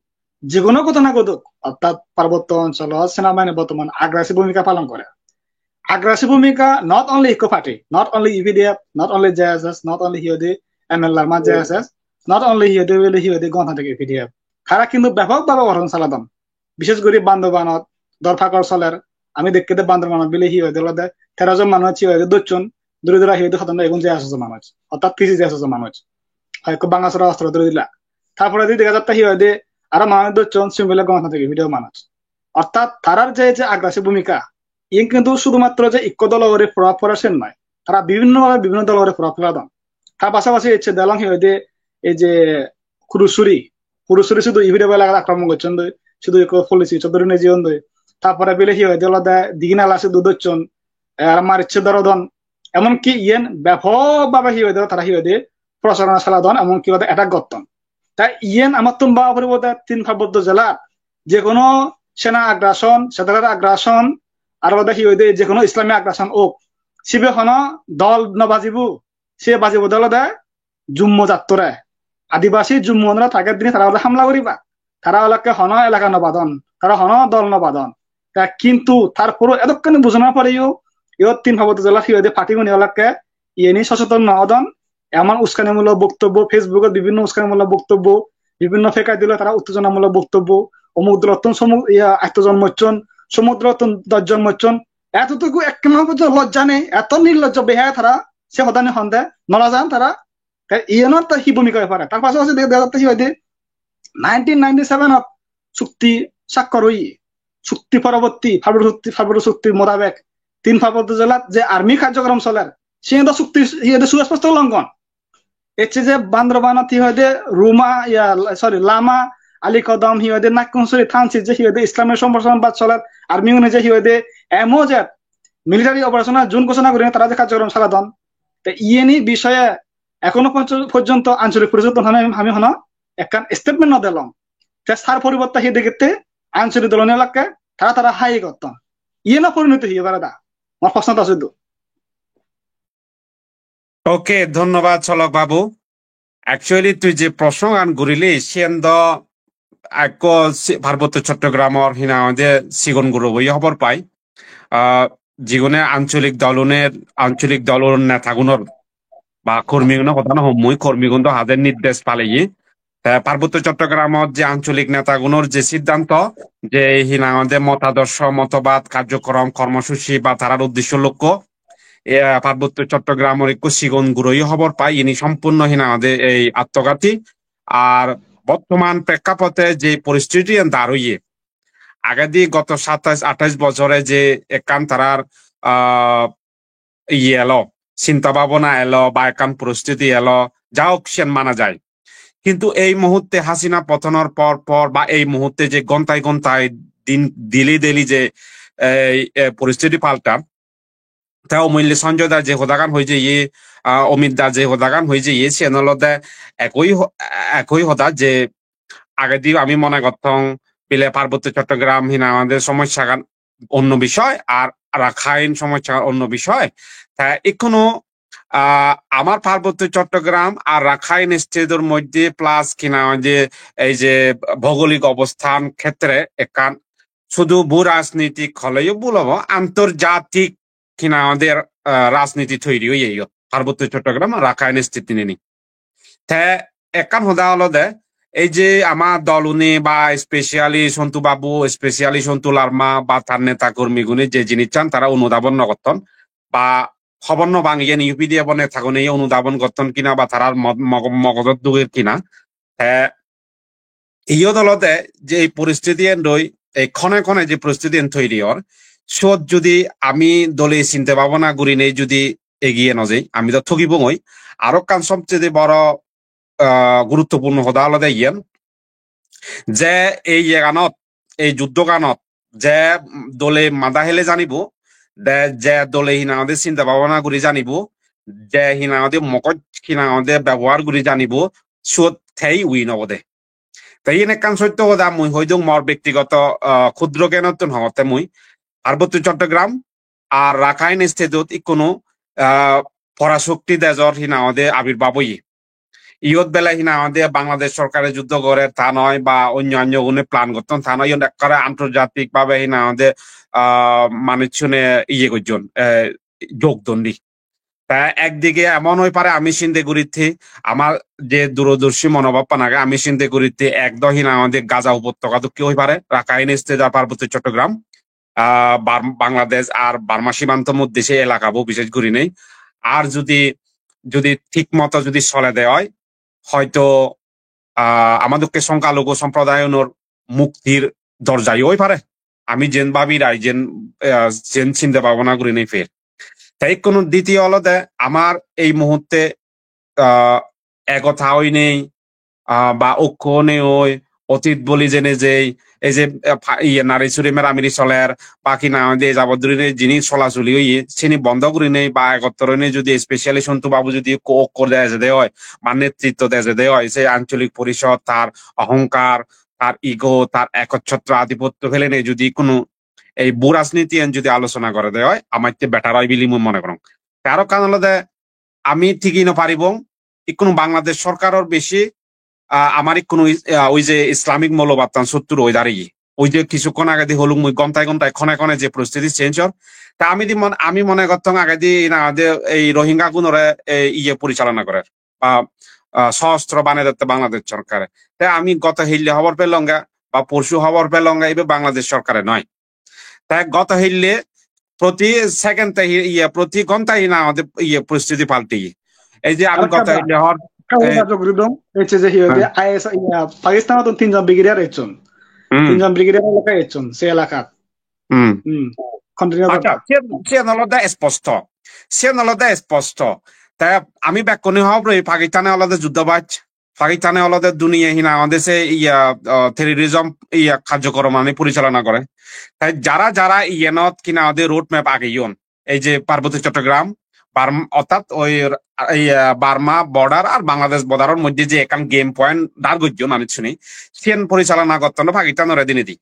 je hono ghotona ghodok, orthat parbotto oncholot senabahini bortoman aggressive bhumika palon gore. Aggressive bhumika not only ikko party, not only U P D F, not only J S S, not only hi hoide M L A-r ma J S S, not only hi hoide bile hi hoide Ganatantrik U P D F. Tara hintu bepok bhabe operation saladon. Bishesh guri Bandarbanot dorpakor soler. Ami dekke de Bandarbanot bile hi hoide olode tero jon manuj hi hoide dhocchon, dhuri dhura hi hoide hodon egun J S S manuj, orthat P C J S S manuj. Hoyekko Bhangasora ostro dhuri dila. Tar poredi dega jatte hi hoide aro manuj dhocchon, sigun bile Ganatantrik U P D F manuj. Orthat tarar je, je aggressive bhumika, iyen hintu sudumatro je ikko dolo ugure probab pore sen noi. Tara bibhinno bhabe bibhinno dolo ugure probab peladon. Tar pasapasi ecche delong hi hoide ei je Kudusuri, Kudusuri sudu U P D F elakat akromon gocchon doi, sudu ikko police chowdhury nejeyon doi. Tar pore bile hi hoide olode Diginala sudu dhocchon, eh, aro marecche dhorodon. Emon ki iyen bepok bhabe hi hoide tara hi hoide procharona saladon, emon ki olode attack gotton. Te iyen amattun bhaba poribo de tin parbotto jelat je hono Sena aggression, Sedarar aggression, ar olode hi hoide je hono Islami aggression ok, sibe hono dol no bajibo, sibe bajibo de olode Jummo jattore, Adibasi Jummo onore target dinei tara olode hamla guriba. Tara olakke hono elaka no badon, tara hono dol no badon. Ta hintu tar poro edokkani bujana poreyo, iyot tin parbotto jelat hi hoide party gune olakke iyeni soseton no odon, emon uskanimulok boktobbo, Facebook-ot bibhinno uskanimulok boktobbo, bibhinno fake I D loi tara uttejonamulok boktobbo, omuk dolottun somuk, iya, atto jon mocchon, somuk dolottun dos jon mocchon. Etotuku ekkan pojjonto lojja nei, eto nirlojjo behaya tara se hodani honde, no lajan tara. Te iyenot to hi bhumika oi pare? Tar pasapasi dega jatte hi hoide nineteen ninety-seven-ot chukti sakkor oye. Chukti poroborti, Parbotto chukti, Parbotto chukti motabek tin parbotto jelat je army karjokrom soler, siyen to chukti, iye to susposto longhon. Ecche je Bandarbanot hi hoide Ruma, iya, sorry, Lama, Ali Kodom hi hoide Nakeng Suri Thansit je hi hoide Islami somprosarobad soler, army gune je hi hoide M O Z military operational zone ghoshona gurinei tara je karjokrom saladon. Te iyeni bishoye ekhono porjo-, porjonto ancholik porisodottun ami, ami hono ekkan statement no delong. Te sar poribotte hi degette ancholik doloni olakke tara tara hai gotton. Iyeno porinoti hi obo da? Mor proshno ta sudu. Ok, dhonnobad Cholok babu. Actually, tui je proshnogan gurili, siyen do ekko si-, Parbotto Chottogramor hi nang hoide sigon gurobo ye hobor pai. Ah, jigune ancholik doluner, ancholik dolor netagunor ba kormigunor hoda no hom mui, kormigun do haje nirdesh paleye. Te Parbotto Chottogramot je ancholik netagunor je siddhanto, je hi nang hoide motadorsho, motobad, karjokrom, kormosuchi ba tarar uddesho lokko, e, Parbotto Chottogramor ekko sigon guroyo hobor pai, ini sompurno hi nang hoide ei attoghati. Ar bottoman prekkapote je poristiti en dar oye, agedi goto satais atais bojore je ekkan tarar, ah, iye elo, chinta bhabona elo ba ekkan poristiti elo, ja hok siyen mana jai. Kintu ei muhutte Hasina potonor por por ba ei muhutte je ghontai ghontai din daily daily je ei, e, poristiti paltar, te omullo Sanjoy da je hodagan hoi jeye, ah, Omit da je hodagan hoi jeye, siyen olode ekoi ho-, ekoi hoda je agedi ami mone gottong bile Parbotto Chottogram hi nang hoide somossagan onno bishoy, ar Rakhine somossagan onno bishoy. Te ikkunu, ah, amar Parbotto Chottogram ar Rakhine state-or moddhe plus hi nang hoide ei je bhougolik obosthan khetre ekkan sudu bhu rajnitik holeyo bhul obo, antorjatik hi nang hoide, ah, rajniti toiri oye iyot, Parbotto Chottogram ar Rakhine state tineni. Te ekkan hoda olode, ei je ama doluni ba specially Sontu Babu, specially Sontu Larma ba tar neta kormigune je jinissan tara onudhabon no gotton, ba hobor no pang iyen U P D F o netagune onudhabon gotton kina ba tarar mod-, mog-, mogodot dugir kina. Te iyot olode je ei poristiti endoi, ei khone khone je poristiti en toiri or, siyot judi ami dole sinte bhabona gurinei judi egiye no jei, ami do thogibongoi. Aro ekkan sobcheye boro, ah, guruttopurno hoda olode iyen, je ei iyeganot, ei juddoganot je dole mada hele janibo, de je dole hi nang hoide sinte bhabona guri janibo, je hi nang hoide mogoj hi nang hoide bebohar guri janibo, siyot tei win obode. Te iyen ekkan sotto hoda mui hoi dong mor bektigoto, ah, khudro gyanottun hongotte mui. Parbotto Chottogram ar Rakhine state-ot ikkunu, ah, porashokti dejor hi nang hoide abirbab oye. Iyot bele hi nang hoide Bangladesh sorkare juddo gorer ta noi ba onyo onyo gune plan gotton ta noi, iyot ekkore antorjatik bhabe hi nang hoide, ah, manuchune iye gojjon, eh, jog don di. Ta ekdige emon oi pare ami sinde guritte, amar je durodorshi monobhabban age, ami sinde guritte ek do hi nang hoide Gaza upottoka dokke oi pare, Rakhine State ar Parbotto Chottogram, ah, Bar-, Bangladesh ar Burma simanto moddhe se elakabo bishesh gurinei. Ar judi, judi thik moto judi solede oi, hoito, ah, ama dokke songkhalugu somprodayogunor muktir dorjayo oi pare. Ami jen babi rai, jen, ah, jen sinde bhabona gurinei per. Te ikkunu ditiyo olode amar ei muhutte, ah, ekota oinei, ah, ba okko onei oi, otit boli jene jei, ei je, ah, pha-, iye nari suri merameri soler, ba hi nang hoide ei jabot dhuri jinis solasoli oye, sini bondo gurinei ba egottor oinei judi specially Sontu Babu judi okko, okko de ejede oi, ba netritto de ejede oi, se ancholik porishod, tar ohongkar, tar ego, tar ekchotro adhipotto pelenei judi ikkunu ei bhu rajniti en judi alochona gorede oi, amatte better oi bili mui mone gorong. Te aro ekkan olode ami tigi no paribong, ikkunu Bangladesh sorkaror besi, ah, amar ikkunu is-, ah, oi je Islamic moulovattan sottur oi dareye. Oi je kisukkon agedi holung mui ghontai ghontai khone khone je poristiti change or. Ta ami di mon-, ami mone gottong agedi hi nang hoide ei Rohingya gunore ei iye porichalona gorer. Ba, ah, sostro banei dette Bangladesh sorkare. Te ami goto hille hobor pelonge, ba porsu hobor pelonge, ibe Bangladesh sorkare noi. Te goto hille proti second te hi-, iye, proti ghonta hi nang hoide iye poristiti palti. Ei je ami goto hille hor, ei je hi hoide, I S, iye, Pakistan-ottun tinjon brigadier ecchon. Hmm. Tinjon brigadier elaka ecchon, se elakat. Hmm. Hmm. Continue. Accha, siyen, siyen olode sposto. Siyen olode sposto. Te ami bekkune hobor pei Pakistane olode juddobaj. Pakistane olode duniye hi nang hoide se iya, ah, terrorism iya karjokoromani porichalona gore. Te jara jara iyenot hi nang hoide road map ageyon, ei je Parbotto Chottogram, Barm-, orthat oi r-, iya Burma border ar Bangladesh border-or moddhe je ekkan game point dar gojjon manuchchune, siyen porichalona gotton Pakistanore dinedi.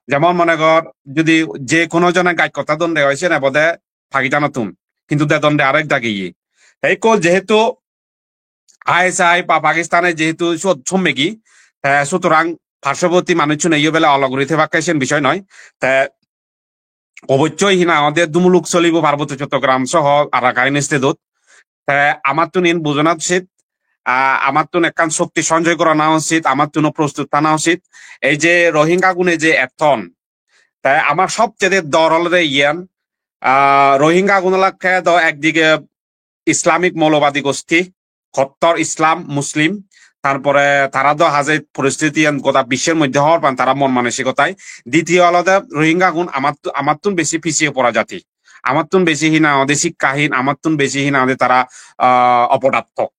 Jemon mone gor, judi je hono jone gaj hotta donde oi, siyen ebode Pakistanottun, hintu dedonde arek dagi iye. Te ikko jehetu I S I ba Pakistane jehetu siyot sommegi, te sutorang parshoboti manuchchune iyo bele olok guri thebakke siyen bishoy noi. Te obossoi hi nang hoide dumuluk solibo Parbotto Chottogram soho Arakan State-ot. Te amattun iyen bujana usit, ah, amattun ekkan shokti sonjoy gorana usit, amattuno prostut thana usit. Ei je Rohingya gune je etton, te amar sobcheye dor olode iyen, ah, Rohingya gun olakke do ekdige Islamic moulobadi gosti, kottor Islam, Muslim, tarpore tara do haje poristiti iyan goda biswer moddhe hobor pan tara mon manosigotai. Ditiyo olode Rohingya gun amattu-, amattun besi pisiye pora jati. Amattun besi hi nang hoide sikkahin, amattun besi hi nang hoide tara, ah, opodatto.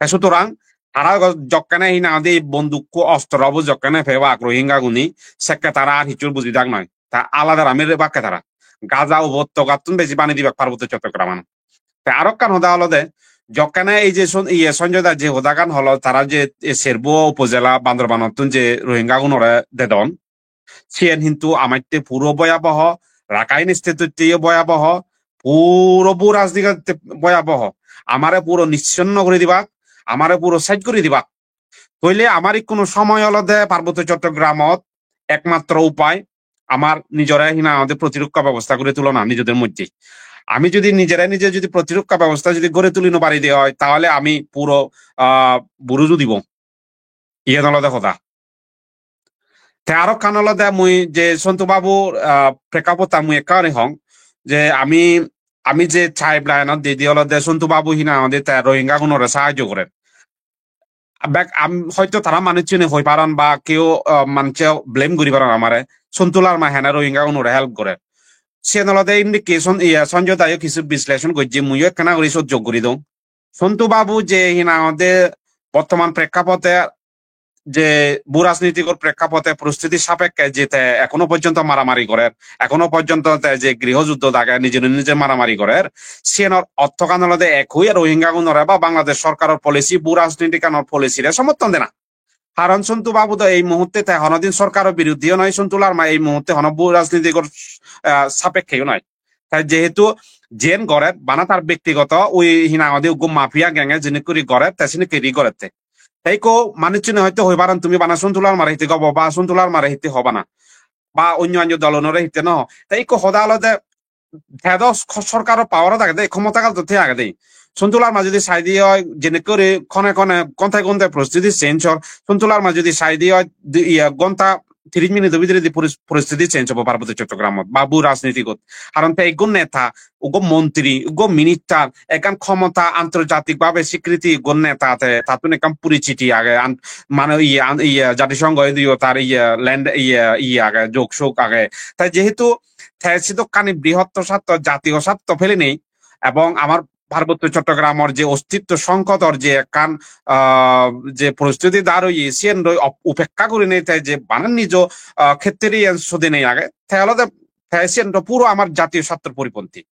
Te sutorang tara go-, jokkene hi nang hoide ei bondukko ostrobo jokkene pebak Rohingya guni, sekke tara ar hissu bujidak noi. Ta alada ami rebakke tara. Gaza upottokattun besi bani dibak Parbotto Chottograman. Te aro ekkan hoda olode, jokkene ei je son-, iye Sanjoy da je hodagan holo, tara je e Serbo upojela Bandarbanot-tun je Rohingya gunore dedon, siyen hintu amatte puro boyaboho, Rakhine State-otte boyaboho, puro bu rajniti boyaboho. Amare puro nischinno guri dibak, amare puro sej guri dibak. Toile amar ikkunu somoy olode Parbotto Chottogramot ekmatro upai amar nijore hina hoide protirokka bebosta guri tulona nijoder moddhe. Ami jodi nijere nije jodi protirokka bebosta jodi guri tuli no pari de oi, tahole ami puro, ah, buruj udibo. Iyen olode hoda. Te aro ekkan olode mui je Sontu Babu, ah, prekkapottan mui ekka guri hong je ami, ami je timeline-ot didi olode Sontu Babu hina hoide te Rohingya gunore sahajjo gorer. Bek am-, hoyto tara manuchchune hoi paron ba keu, ah, manche blame guri paron amare, Sontu Larma hene Rohingya gunore help gorer. Siyen olode indication, iya, Sanjoy dayo kichu bisleshon gojje, muiyo ekkana guri sot jog guri dong. Sontu Babu je hina hoide bottoman prekkapote je bu rajnitigor prekkapote poristiti sapekke je te ekhono porjonto maramari gorer, ekhono porjonto te je griho juddho dage, nijore nije maramari gorer, siyenor orthogan olode ekoi Rohingya gunore ba Bangladesh sorkaror policy, bu rajnitikanor policy re somorthon dena. Karon Sontu Babu do ei muhutte te honodin sorkaror biruddheyo noi, Sontu Larma ei muhutte hono bu rajnitigor, ah, sapekkeyo noi. Te jehetu jen gorer, bana tar bektigoto ui hinang hoide uggo mafia gang-e jinik guri gorer, te sinik guri gorette. Te ikko manuchchune hoyto hoi paron, "Tumi bana Sontu Larmare hitte gobo ba Sontu Larmare hitte hoba na, ba onyo onyo dolunore hitte no ho." Te ikko hoda olode, te do so-, sorkaro power-ot agede, khomotagal do te agede. Sontu Larma jodi saide oi, jenekke guri khone khone, ghontai ghontai poristiti change or, Sontu Larma jodi saide oi, di-, iya, ghonta tiris minute bidiredi poris-, poristiti change obo Parbotto Chottogramot ba bu rajnitigot. Karon te ekko neta, uggo montri, uggo minister, ekkan khomota antorjatik bhabe sikriti uggo neta te, tattun ekkan porichiti age, an-, mane iye, an-, iye, Jatisongho idiyo tar iye land iye, iye age, jog sog age. Tai jehetu te sidokkani brihotto satto, jatiyo satto pelenei ebong amar Parbotto Chottogramor je ostitto songkotor je ekkan, ah, je poristiti dar oye, siyen loi op-, upekka gurinei te je bana nijo, ah, khetriyan sodinei age, te olode te siyen do puro amar jatiyo sattor poriponthi.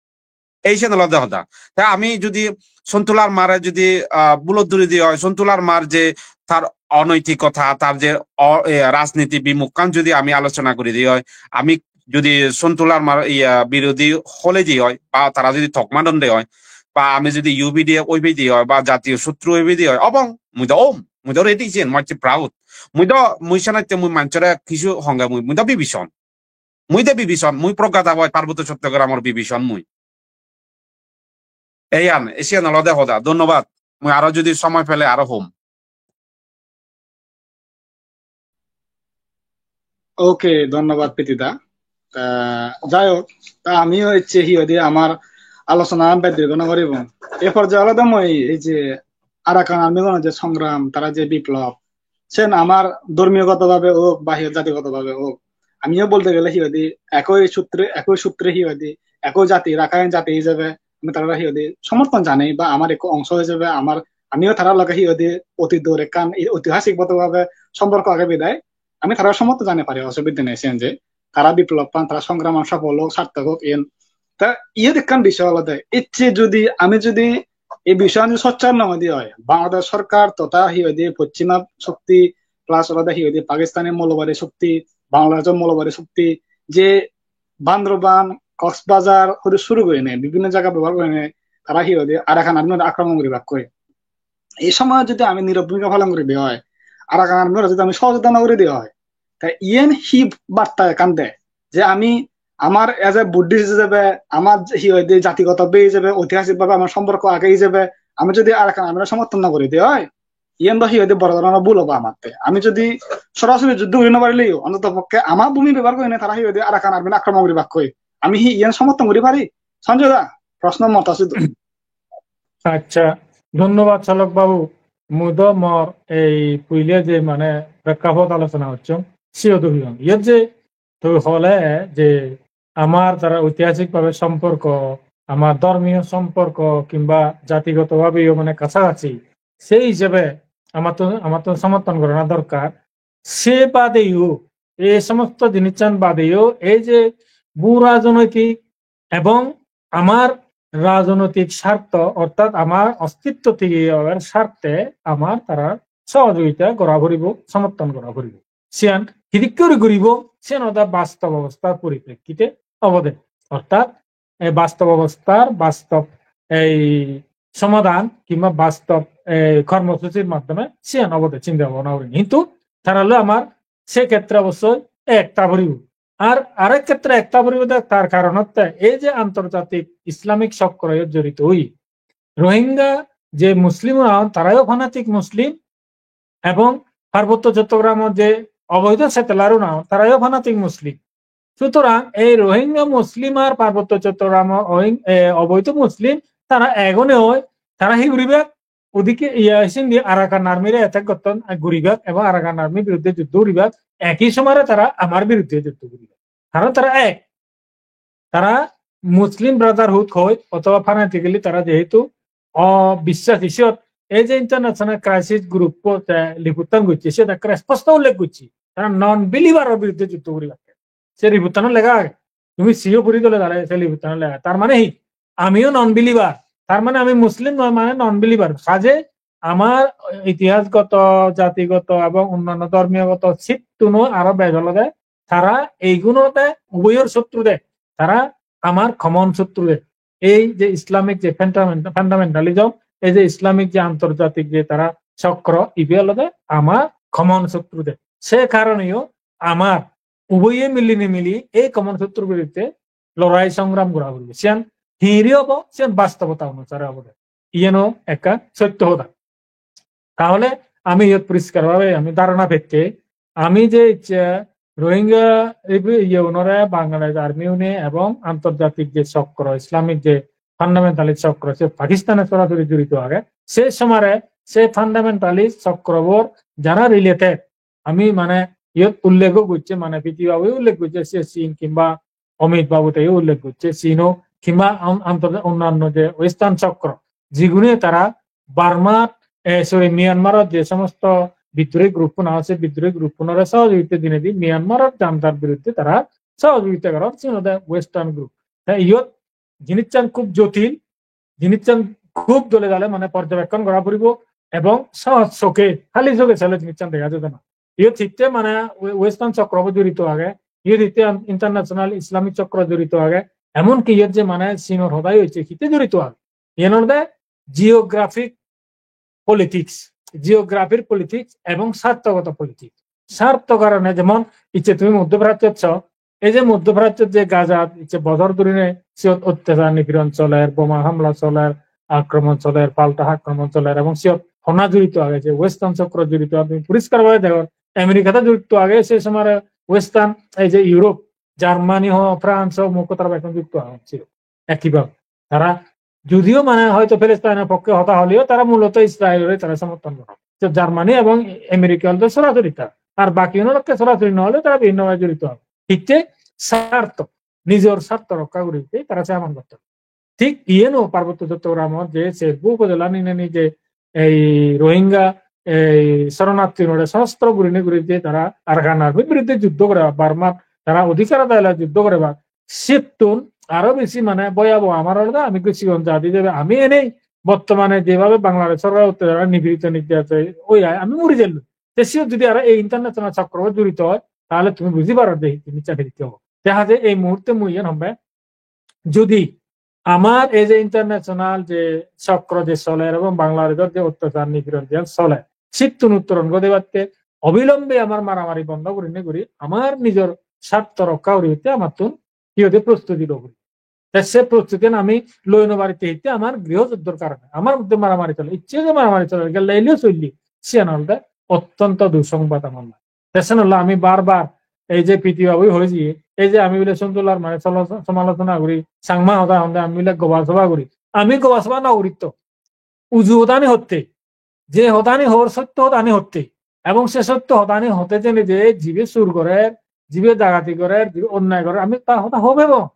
Ei siyen olode hoda. Te ami jodi Sontu Larmare jodi, ah, bulot duri di oi, Sontu Larmar je tar onoitikota, tar je o-, e, rajniti bimukkan jodi ami alochona guri di oi, ami jodi Sontu Larmar, iya, birodhi hole di oi, ba tara jodi tokma don de oi, ba ami jodi U P D F oi di oi, ba jatiyo sutru oi di oi, obong, mui do om, mui do ready siyen, mui hocche proud. Mui do, mui senotte mui manchore kichu honge mui, mui do bibison. Mui de bibison, mui Pragya da boi, Parbotto Chottogramor bibison mui. Eiyan, esiyan olode hoda. Dhonnobad. Mui aro jodi somoy pele aro hom. Ok, dhonnobad Priti da. Ta jai hok, ta amiyo ecche hi hoide amar alochona bej dirgho no goribo. E porjaye olode mui ei je Arakan Army gunor je songram, tara je biplob, sen amar dhormiyogoto bhabe hok ba hi jatigoto bhabe hok, amiyo bolte gele hi hoide ekoi sutre, ekoi sutre hi hoide ekoi jati, Rakhine jati hijebe ami tarare hi hoide somorthon janei ba amar ekko ongso hijebe amar, amiyo tarar loge hi hoide otidor ekkan i-, oitihasik bhabe somporko age bidai ami tarare somorthon janei pari, osubidhe nei siyen je tara biplob pan, tara songraman sopol hok, sarthok hok iyen. Ta iyot ekkan bisoy olode, ecche jodi ami jodi ei bisoyan jodi sochchar no gori di oi, Bangladesh sorkar totha hi hoide Poschima shokti plus olode hi hoide Pakistani moulobadi shokti, Bangladeshor moulobadi shokti, je Bandarban, Cox's Bazar hoite suru gurinei bibhinno jaga bebohar gurinei tara hi hoide Arakan Army-re akromon guribakkoi. Ei somoyot jodi ami nirok bhumika palon guri di oi, Arakan Army-re jodi ami sohojogita no guri di oi, ta iyen hi barta ekkan de? Je ami amar as a Buddhist hijebe, amar hi hoide jatigoto bhei hijebe, oitihasik bhabe amar somporko age hijebe, ami jodi Arakan Army-re somorthon no guri di oi, iyen do hi hoide boro dhoronor bhul obo amatte. Ami jodi sorasori juddho guri no parileo, ontoto pokke ama bhumi bebohar gurinei tara hi hoide Arakan Army-re akromon guribakkoi. Ami hi iyen somorthon guri pari? Sanjoy da, proshno mota sidu. Accha, dhonnobad Salok babu. Mui do mor ei puile je mane prekkapot alochona gocchong, siyot do hiyong. Iyot je tui hole je amar tara oitihasik bhabe somporko, amar dhormiyo somporko kimba jatigoto bhabeyo mane kachakachi, sei hijebe amattun, amattun somorthon gorana dorkar. Se badeyo, ei somosto jinissan badeyo, ei je bu rajnoitik ebong amar rajnoitik sartho, ortat amar ostitto tige obar sarthe amar tara sohojogita gora puribo, somorthon gora puribo. Siyan hidikke guri guribo, siyan oda bastob obostar poriprekkite obode. Ortat ei bastob obostar, bastob ei somadan kimba bastob ei kormosuchir maddhome siyan obode, chinta bhabona gurinei. Hintu tara loi amar se khetre obossoi ekta puribo. Ar arek khetre ekta puribo de, tar karon hotte ei je antorjatik Islamic chokro iyot jorito oye, Rohingya je Muslim agon, tarayo fanatic Muslim, ebong Parbotto Chottogramot je oboido settler un agon, tarayo fanatic Muslim. Sutorang ei Rohingya Muslim ar Parbotto Chottogramot Rohing-, eh, oboido Muslim, tara egone oi, tara hi guribak? Odikke iya sindi Arakan Army re attack gotton, eh, guribak, ebong Arakan Army biruddhe juddho guribak, eki somare tara amar biruddhe juddho guribak. Karon tara ek, tara Muslim Brotherhood hoi, othoba fanatically tara jehetu obiswasi, siyot ei je international crisis group-o te report-tan gocche, siyot ekkere sposto ullekh gocche, tara non-believer-o biruddhe juddho guribakke. Se report-tanot lega age, tumi siyo puri dole dale se report-tanot lega. Tar mane hi? Amiyo non-believer. Tar mane ami Muslim noi mane non-believer. Kaje amar itihasgoto, jatigoto ebong onnanno dhormiyogoto sittuno aro bej olode tara eiguno de uboyor sotru de. Tara amar common sotru de. Ei je Islamic je fundament-, fundamentalism, ei je Islamic je antorjatik je tara chokro, ibe olode amar common sotru de. Se karoneyo amar uboye mili nimili ei common sotru biruddhe lorai songram gora puribo. Siyan hiri obo, siyan bastobota onusare obode. Iyeno ekkan sotto hoda. Tahole ami iyot poriskar bhabe ami dharona pette, ami je icche Rohingya ibe iye unore Bangladesh Army une ebong antorjatik je chokro, Islamic je fundamentalist chokro, se Pakistane sorasori jorito age. Se somare se fundamentalist chokrobor jara related, ami mane iyot ullekh gocche, mane P T babu ullekh gocche, se Chin kimba Amit babu teyo ullekh gocche, Chino kimba an-, antor-, onnanno je Western chokro, jigune tara Burma, eh, sorry, Myanmar-ot je somosto bidrohi group-un age, se bidrohi group-unore sohojogita dinei di Myanmar-ot juntar biruddhe tara sohojogita goron, siyen olode Western group. Te iyot jinissan khub jotil, jinissan khub dole dale mane porjobekkon gora puribo ebong sohoj soke, hali soke sele jinissan dega jede na. Iyot hitte mane we-, Western chokrobo jorito age, iyot hitte an-, international Islamic chokro jorito age, emon ki iyot je mane Chinor hodai hoiche, hitte jorito age. Iyen olode geographic politics, geography-r politics ebong sarthogoto politics. Sartho karone jemon icche tumi Modhyo Prachyot so, ei je Modhyo Prachyot je Gazat icche bojor dhurine siyot ottachar nipiron soler, boma hamla soler, akromon soler, palta akromon soler, ebong siyot honna jorito age, je Western chokro jorito age, tumi poriskar bhabe degor, America-t jorito age, se somare Western, ei je Europe, Germany ho, France ho, mukko tara bekkun jorito agon siyot. Ekibhabe. Tara judiyo mane hoyto Palestine-or pokke hoda holeyo tara muloto Israel-ore tara somorthon goron. To Germany ebong America olode sorasori tara. Ar baki uno lokke sorasori no hole tara bibhinno bhabe jorito agon. Hitte sartho, nijor sartho rokkha gurite tara se haman gotton. Thik iyeno Parbotto Chottogramot je serbo upojola nineni je ei Rohingya ei soronarthinore sosostro gurinei guri je tara Arakan Army-r biruddhe juddho gore, Burma-t tara odhikar adayela juddho gore ba, sittun aro besi mane bhoyaboho amar olode ami ekko sigon jadi jebe, ami enei bottomane jebhabe Bangladesh sorkar ottachar nipirito nirjatone oi ai ami mori jelloi. Te siyot jodi aro ei international chokro jorito oi, tahole tumi buji paro de jinissan hidikke obo. Te haje ei muhurte mui iyen hombe, jodi amar ei je international je chokro je soler ebong Bangladeshor je ottachar nipiron je soler, sittun uttoron gode batte obilombe amar maramari bondo gurinei guri amar nijor sartho rokkha guri hitte amattun hi hoide prostuti lo guri. Te se prostuti ami loi no parite hitte amar griho juddhor karone amar moddhe maramari chole, icche je maramari chole, gelle elio solle, siyan olode ottonto dusongbad amar lage. Te sen ole ami bar bar ei je P T babu hoi jiye, ei je ami bile Sontu Larmare solo-, somalochona guri, Changma hoda honde ami bile goba soba guri. Ami goba soba no guri to. Uju hodani hotte, je hodani hor sotto hodani hotte, ebong se sotto hodani hotte jene je jibe sur gorer, jibe dagati gorer, jibe onnai gorer, ami ta hoda hobebo.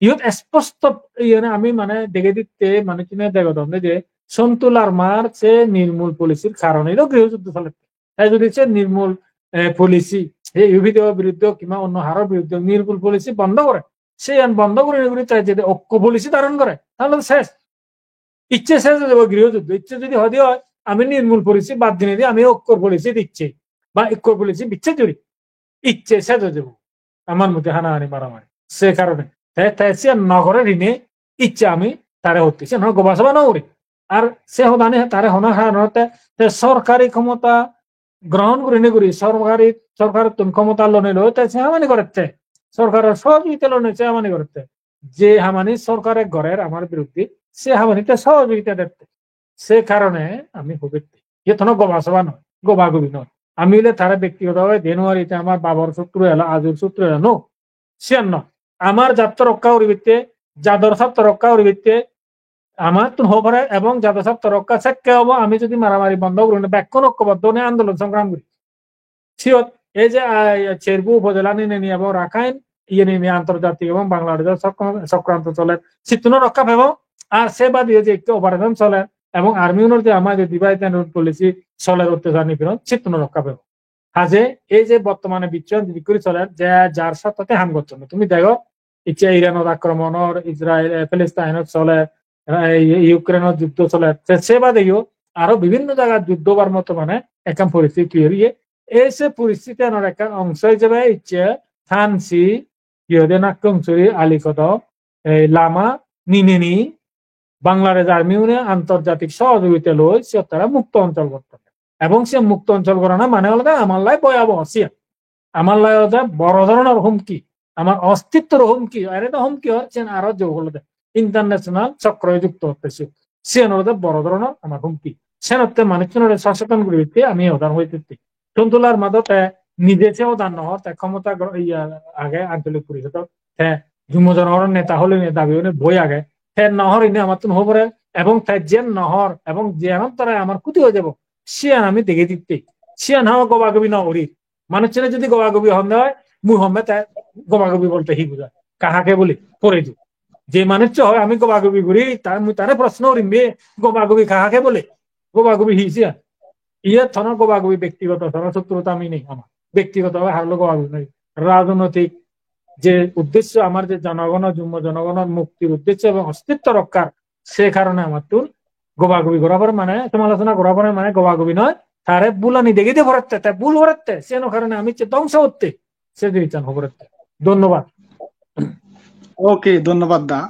Iyot esposto iyene ami mane dege ditte manuchune degodonde je Sontu Larmar se nirmul policy-r karone ilo griho juddho solette. Te jodi se nirmol, eh, policy, ei U P D-o biruddhe hok, kimba onno haro biruddhe hok, nirmol policy bondo gore, Siyan bondo gurinei guri te jodi okko policy dharon gore, tahole to ses. Icche ses oi jebo griho juddho. Icche jodi hoi de oi, ami nirmul policy bad dinei di, ami okkor policy dichchi, ba okkor policy bicche juri. Icche ses oi jebo. Amar moddhe hanahani maramari. Se karone. Te, te siyan no gore rinei icche ami tare hotte. Siyan hono goba soba no guri. Ar se hodani tare hono haron te, te sorkari khomota grohon gurinei guri, sorkari, sorkarottun khomota lonei loi te se hamani gorette. Sorkaror sohojogita lonei se hamani gorette. Je hamani sorkare gorer amar biruddhe, se hamani te sohojogita dette. Se karone ami hobette. Iye hono goba soba noi, goba gobi noi. Ami ole tare bektigoto bhabe de no pari, te amar babor sutro elo, ajur sutro elo, no. Siyan no. Amar jatto rokka guribatte, jador satto rokka guribatte, amattun ho pare ebong jador satto rokka sekke obo, ami jodi maramari bondo gurinei bekkun okkoboddo onei andolon songram guri. Siyot ei je, ah, Cherbu upojela nineni ebong Rakhine, iye nini antorjatik ebong Bangladeshor sokra-, sokranto soler, sittuno rokka pebo. Ar se badeyo je ekko operation soler ebong army unor je ama je divide and rule policy soler, ottechar nipiron, sittuno rokka pebo. Haje ei je bortomane biswan jidi guri soler, je jar sattote ham gocchon. Tumi dego, icche Iranot akromon or, Israel, eh, Palestine-ot soler, eh, Ukraine-ot juddho soler. Se, se badeyo aro bibhinno jagat juddho obar moto mane ekkan poristiti toiri oye. Ei se poristiti anor ekkan ongso ijebe icche Thansi, hi hoide Nakkongchuri, Alikodom, ei Lama, nineni Bangladesh Army une antorjatik sohojogita loi siyot tara mukto onchol gotton. Ebong se mukto onchol gorana mane olode amar lai boyaboho siyan. Amar lai olode boro dhoronor humki, amar ostittor humki, ere do humki or, siyan aro jog olode international chokro jukto otte siyan. Siyan olode boro dhoronor amar humki. Senotte manuchunore soseton guribatte ami ei hodan hoitte. Sontu Larma do te nije se hodan no hor, te khomota gro-, iya, age ancholik porisodot, te jummo jonogonor neta holinei dabi oinei boi age. Te no hor ine amattun hobore, ebong te jiyan no hor, ebong jiyanot tara amar khuti oi jebo, siyan ami degei ditte. Siyan hama gobagobi no guri. Manuchchune jodi gobagobi honde oi, mui homme te gobagobi bolte hi bujai? Kahake boli? Pore di. Je manuchcho hoi ami gobagobi guri, ta-, mui tare proshno gurim be, gobagobi kahake bole? Gobagobi hi siyan? Iye hono gobagobi bektigoto, hono sotruta ami nei amar. Bektigoto bhabe haro loi gobagobi nei. Rajnoitik je uddeshyo amar je jonogonor, jummo jonogonor muktir uddeshyo ebong ostitto rokkar, se karone amattun gobagobi gora pore mane, somalochona gora pore mane gobagobi noi, tare bhulani degei de porette, te bhul porette, seno karone ami icche dhongso otte, se jinissan ho porette. Dhonnobad. Ok, dhonnobad da.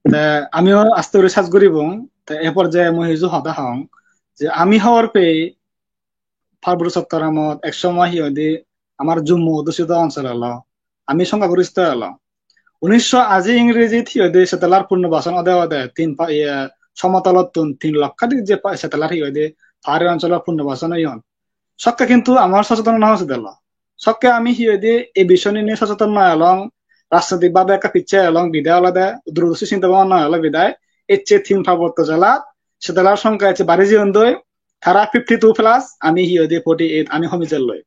Te amiyo aste guri sej guribong. Te er por je mui hiju hoda hong, je ami hobor pei Parbotto Chottoramot ek somoy hi hoide amar Jummo adhusito onchol elo, ami songkhogoristo elo. Unisho aji Ingrejit hi hoide settler punnobason ode ode tin pa-, iye, somotolottun tin lokkadik je pa-, settler hi hoide pahari oncholot punnobason oyon. Sokke hintu amar socheton no oisedelo. Sokke ami hi hoide ei bisoy niye socheton no elong, rajnoitik bhabe ekka picche elong bidai olode, durdoshi sinta bhabona no elo bidai, ecche tin parbotto jelat settler songkha ecche bari jeyondoi, tara fifty two plus, ami hi hoide forty eight, ami homi jelloi.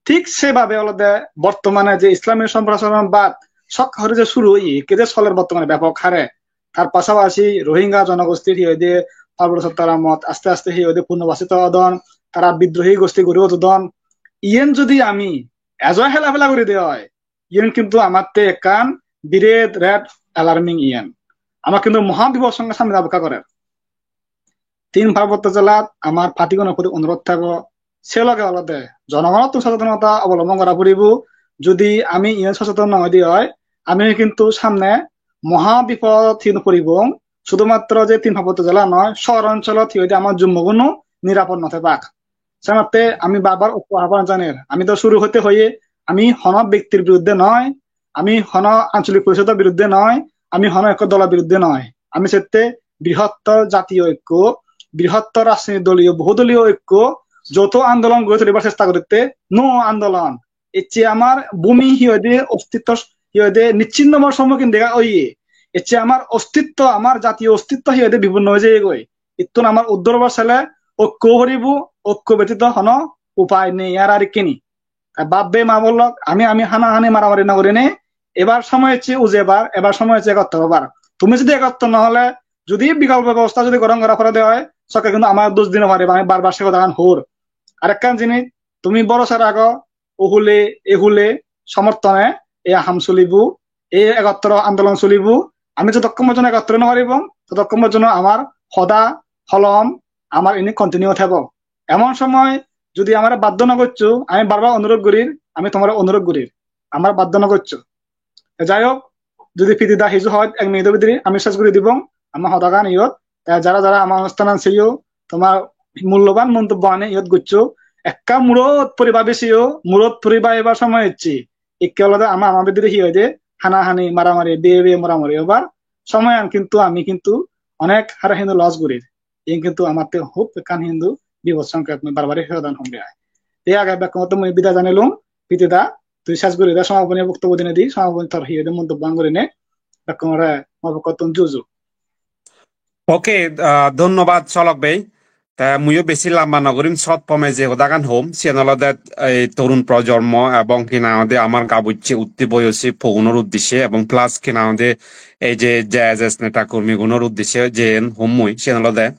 Thik sebhabe olode bortomane je Islami Samprasaronnobad sok hore je suru oye, ikke je soler bortomane bepok hare, tar pasapasi Rohingya jonogostir hi hoide Parbotto Chottoramot aste aste hi hoide punobasito odon, tara bidrohi gosti gori utodon. Iyen jodi ami ejo helafela guri de oi, iyen kintu amatte ekkan biret red alarming iyen. Ama kintu moha bipod songe samne jabakka gorer. Tin parbotto jelat amar party gunor proti onurodh thebo, se loge olode jonogonottun sochetonota obolombon gora puribo. Jodi ami iyen socheton no oi de oi, ami kintu samne moha bipodot hi no puribong. Sudumatro je tin parbotto jela noi, sohor oncholot hi hoide amar Jummoguno nirapod no thebak. Senotte ami bar bar ekko ahban janir, ami do suru hoite hoye, ami hono bektir biruddhe noi, ami hono ancholik porishodor biruddhe noi, ami hono ekko dolor biruddhe noi. Ami sette brihottor jatiyo oikko, brihottor rajniti doliyo, bohudoliyo oikko, jouto andolon gori tulibar chesta goritte, nuo andolon. Ecche amar bhumi hi hoide ostitto hi hoide nischinnomor sommukhin dega oye. Ecche amar ostitto, amar jatiyo ostitto hi hoide bipunno oi jeyegoi. Ittun amar uddor obar sele oikko poribo, oikko betito hono upai nei ar, ar ikkini. Ta bab bei ma bon lok, ami, ami hanahani maramari no gurinei, ebar somoy ecche ujebar, ebar somoy ecche egottor obar. Tumi jodi egottor no ole, jodi bikolpo bebosta jodi grohon gora pore de oi, sokke kintu amar dos di no pariba, ami bar bar se hodagan hor. Arekkan jinis, tumi borosa rago, ohule, ehule, somorthone, ei ham solibo, Ei egottoro andolon solibo. Ami jotokkon porjonto egottoro no paribong, totokkon porjonto amar hoda holom amar ini continue thebo. Emon somoy jodi amare baddo no goccho, ami bar bar onurodh gorir, ami tomare onurodh gorir, amare baddo no goccho. Te jai hok, jodi Piti da hiju hoj ek minute bidire ami ses guri dibong ama hodagan iyot. Te jara jara ama onusthanan seyo, tomar mulloban montobbo ani iyot goccho, ekka murot puri babi seyo, murot puri babibar somoy ecche. Ikke olode ama ama bidire hi hoide, hanahani, maramari, beye beye moramori obar somoyan kintu ami kintu onek hara hindu loss gurir. Iyen kintu amatte hub ekkan hindu bipod songket, mui bar bar hi hodan hom de ai. Te age bekkunotte mui bidai janilung, Piti da, tui ses guri de somaponi boktobbo dinei di, somaponi tor hi hoide montobbo an gurinei, bekkunore mo pokkottun juju. Okay, ah, dhonnobad Solok bhei. Te muiyo besi lamba no gurim, short form-e je hodagan hom, siyen olode ei torun projonmo ebong hi nang hoide amar gabucche utti boyosi pogunor uddeshe ebong plus hi nang hoide ei je J S S neta kormi gunor uddeshe jen hom mui, siyen olode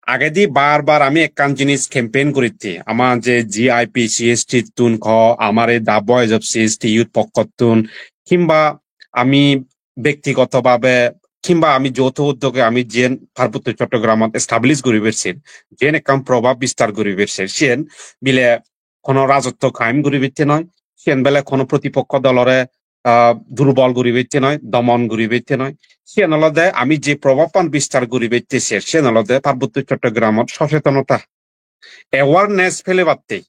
agedi bar bar ami ekkan jinis campaign guritte, ama je G I P C S T tun ko, amar ei The Voice of C S T Youth pokkottun, kimba ami bektigoto bhabe, kimba ami jouto uddoge ami jiyen Parbotto Chottogramot establish guribar sen, jiyen ekkan probab bistar guribar sen, siyen bile hono rajotto kaim guribatte noi, siyen bile hono protipokko dolore, ah, durbol guribatte noi, domon guribatte noi. Siyen olode ami je probabban bistar guribatte ser, siyen olode Parbotto Chottogramot sochetonota, awareness phelebatte.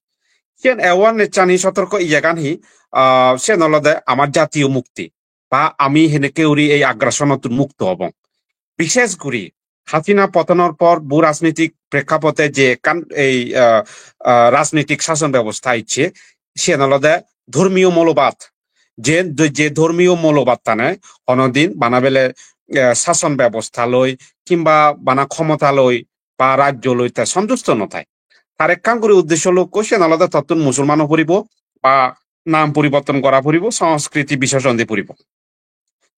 Siyen awareness ani sotorko iyegan hi, ah, siyen olode amar jatiyo mukti. Ba ami henekke guri ei aggression-ottun mukto obong. Bishesh guri Hasina potonor por bhu rajnitik prekkapote je ekkan ei, ah, ah, rajnitik sason bebosta icche, siyen olode dhormiyo moulobad. Je, je dhormiyo moulobad tane honodin bana bele, eh, sason bebosta loi kimba bana khomota loi ba rajyo loi te sontusto no thai. Tar ekkan guri uddesho lokko, siyen olode tottun Musulman o puribo ba nam poriborton gora puribo, sanskriti bisorjon di puribo.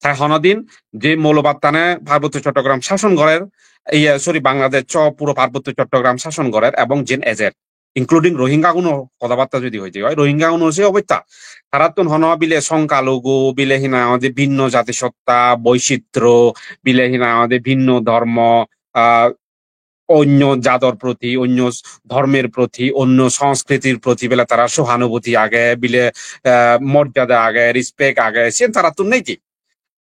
Te honodin je moulobad tane Parbotto Chottogram sason gorer, iye, sorry, Bangladesh so puro Parbotto Chottogram sason gorer ebong jen ejer, including Rohingya guno hodabatta jodi hoide oi, Rohingya guno se obosta. Tarattun hono bile Songkhalugu, bile hi nang hoide binno jatisotta, boichitro, bile hi nang hoide binno dhormo, ah, onyo jador proti, onyo s-, dhormer proti, onyo sanskritir proti bile tara sohanubhuti age, bile, eh, morjada age, respect age, siyen tarattun nei je.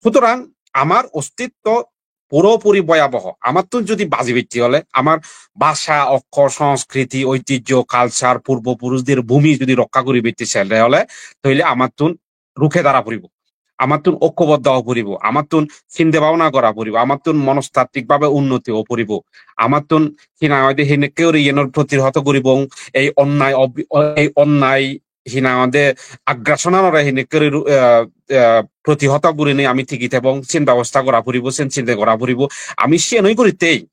Sutorang amar ostitto puropuri bhoyaboho. Amattun jodi bajibatte ole, amar bhasha, okkhor, sanskriti, oitijjo, culture, purbo purusder bhumi jodi rokka guribatte sele ole, toile amattun rukhe dara puribo, amattun okkoboddo o puribo, amattun sinde bhabona gora puribo, amattun monostattwik bhabe unnoti o puribo, amattun hi nang hoide henekke guri iyenor protihoto guribong, ei onnai ob-, ei onnai hi nang hoide aggression-anore henekke guri ru-, eh, eh, protihoto gurinei ami tigi thebong, sen bebosta gora puribo, sen sinde gora puribo, ami siyen oi gurittei.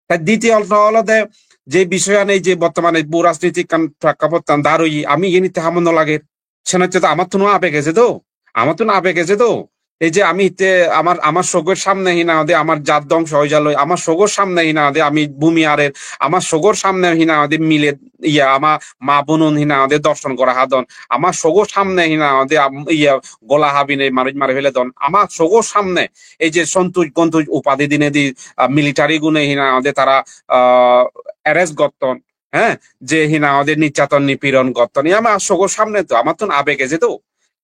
Te ditiyoto olode je bisoyan ei je bortomane bhu rajnitik ekkan prekkapottan dar oye, ami iyen itte hamo no lager. Senotte to amattun abeg eje do, amattun abeg eje do. Ei je ami itte amar, amar sogor samne hi nang hoide amar jat dongso oi jaloi, amar sogor samne hi nang hoide ami bhumi arer, amar sogor samne hi nang hoide mile, iya, ama ma bonun hi nang hoide dorson gora hadon, amar sogor samne hi nang hoide am-, iya, gola habinei manuj mari feledon, amar sogor samne ei je Santosh Gantosh upadi dinedi, ah, military gune hi nang hoide tara, ah, arrest gotton, he, je hi nang hoide nirjaton nipiron gotton, iye ama sogor samne to, amattun abeg eje do.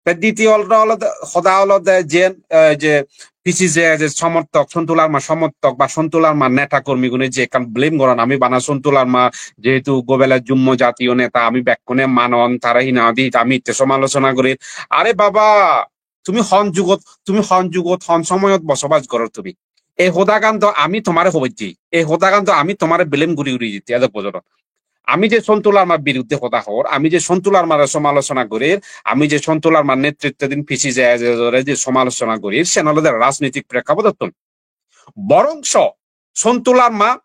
Te ditiyo olode, hoda olode je, eh, je P C J je somorthok, Sontu Larma somorthok ba Sontu Larma neta kormi gune je ekkan blame goron, ami bana Sontu Larma jehetu gobele jummo jatiyo neta, ami bekkune manon, tare hi nang hoide ami itte somalochona gorir. Are baba, tumi hon jugot, tumi hon jugot, hon somoyot bosobas goror tumi? Ei hodagan do ami tomare hobejji, ei hodagan do ami tomare blame guri guri ditte edok bojorot. Ami je Sontu Larmar biruddhe hoda hor, ami je Sontu Larmare somalochona gorir, ami je Sontu Larmar netritto din P C J S S ore je somalochona gorir, sen olode rajnitik prekkapotottun. Borongso Sontu Larma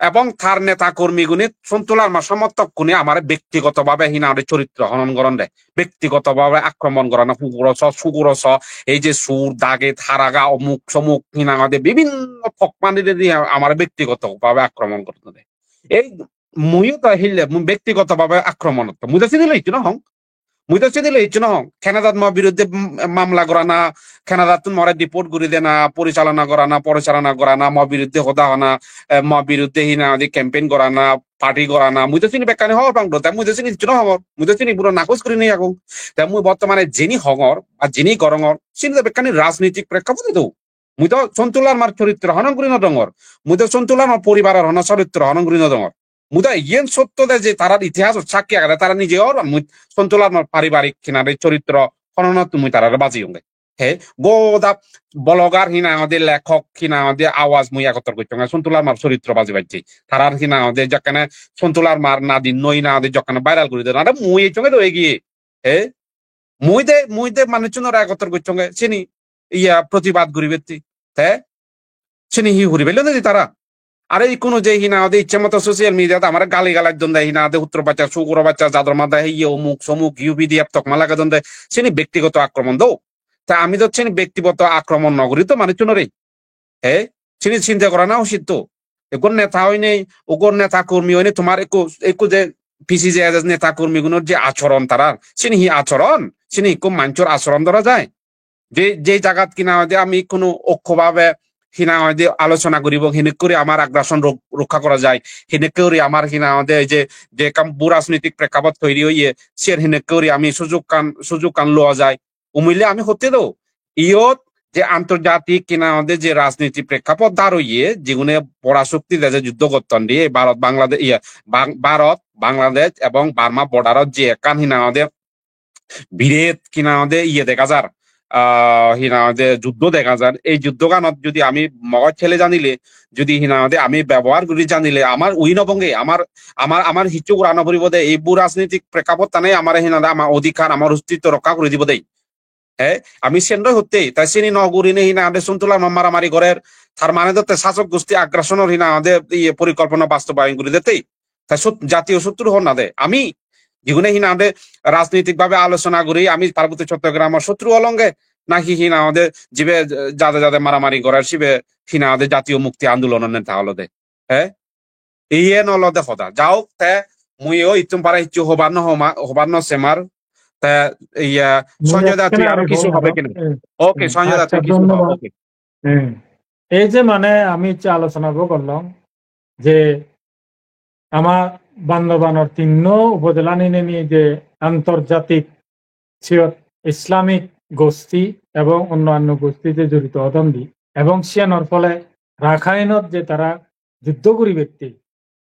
ebong tar neta kormigune, Sontu Larma somorthokkune amare bektigoto bhabe hi nang hoide choritro honon goronde, bektigoto bhabe akromon gorana, huguro so, suguro so, ei je sur, daget, haraga, omuk somuk hi nang hoide bibinno thok mani redi amare bektigoto bhabe akromon goronde. Ei muiyo to hille, mui bektigoto bhabe akromon otto, mui to sini loi hissu no hong. Mui do sini loi hissu no hong. Canada-t mo biruddhe, mm, mamla gorana, Canada-ttun more deport guri dena, porichalona gorana, porichalona gorana, mo biruddhe hoda hona, eh, mo biruddhe hi nang hoide campaign gorana, party gorana, mui do sini bekkani hobor pang do, te mui do sini hissu no hongor, mui do sini puro nakus gurinei agong. Te mui bottomane jeni hongor, ba jeni gorongor, sini do bekkani rajnitik prekkhapote do. Mui do Sontu Larmar choritro honon guri no dongor. Mui do Sontu Larmar poribaror hono choritro honon guri no dongor. Mui do iyen sotto de je tarar itihasot sakki agede, tara nije or, mui Sontu Larmar paribarik hinade choritro hononot mui tarare bajeyonge. He, goda blogger hi nang hoide, lekhok hi nang hoide, awaj mui egottor gocchonge Sontu Larmar choritro bajei bajei. Tarar hi nang hoide jokkene Sontu Larmar nadinno hi nang hoide jokkene viral guri don. Are mui ecchonge do egiye. He? Mui de, mui de manuchunore egottor gocchonge, sini iya protibad guribetti. Te? Sini hi guri pello de tara? Are ikkunu je hi nang hoide icche moto social media-t amare gali galaj don de, hi nang hoide hutro baccha, suguro baccha, jador mada, he iye omuk somuk, U P D F tokma lage don de, sini bektigoto akromon do. Ta ami do sini bektigoto akromon no guri to manuchunore. He? Sini sinte gorana usit to. Ekko neta oinei, ekko neta kormi oinei tomar ekko, ekko je P C J S S neta kormi gunor je achoron tarar, sini hi achoron? Sini ekko manchor achoron dora jai? Je, je jagat hi nang hoide ami hono okko bhabe hi nang hoide alochona guribong, henekke guri amar aggression rok-, rokka gora jai, henekke guri amar hi nang hoide je, je ekkan bu rajnitik prekkapot toiri oye, siyen henekke guri ami sujukkan, sujukkan loa jai. Umile ami hotte do, iyot je antorjatik hi nang hoide je rajniti prekkapot dar oye, jigune bora shokti deje juddho gotton de, Bharat, Bangladesh, iya, Bang-, Bharat, Bangladesh ebong Burma borderot je ekkan hi nang hoide biret hi nang hoide iye dega jar, ah, hi nang hoide juddho dega jar. Ei juddhoganot judi ami mogoj hele janile, judi hi nang hoide ami bebohar guri janile, amar ui no bonge, amar, amar, amar hissu gora no puribo de. Ei bu rajnitik prekkapottane amare hi nang hoide ama odhikar, amar ostitto rokka guri dibo de. He, ami sendoi hotte, ta sini no gurine hi nang hoide Sontu Larmar maramari gorer, tar mane do te sasok gosti aggression-or hi nang hoide iye porikolpona bastobayon guri dette. Ta sot-, jatiyo sotru honna de. Ami jigune hi nang hoide rajnitik bhabe alochona guri, ami Parbotto Chottogramor sotru olonge, nahi hi nang hoide jibe jade jade maramari gorer sibe hi nang hoide jatiyo mukti andolonor neta olode. He? Iyen olode hoda. Jaok, te muiyo ittun pare hissu hobar no homa-, hobar no semar. Te iya, mui Sanjoy da, tui ekkena aro agi kisu hom hobe aro. Kina? Hmm. Okay, hmm, Sanjoy da, accha, tui kisu hobe. Dhonnobad. Okay. Hmm. Ei je mane ami je alochona bo gorlong je ama Bandarbanor tinno upojela ninei je antorjatik siyot Islamic gosti ebong onnanno gosti je jorito odon di, ebong siyanor phole Rakhainot je tara juddho guribatte,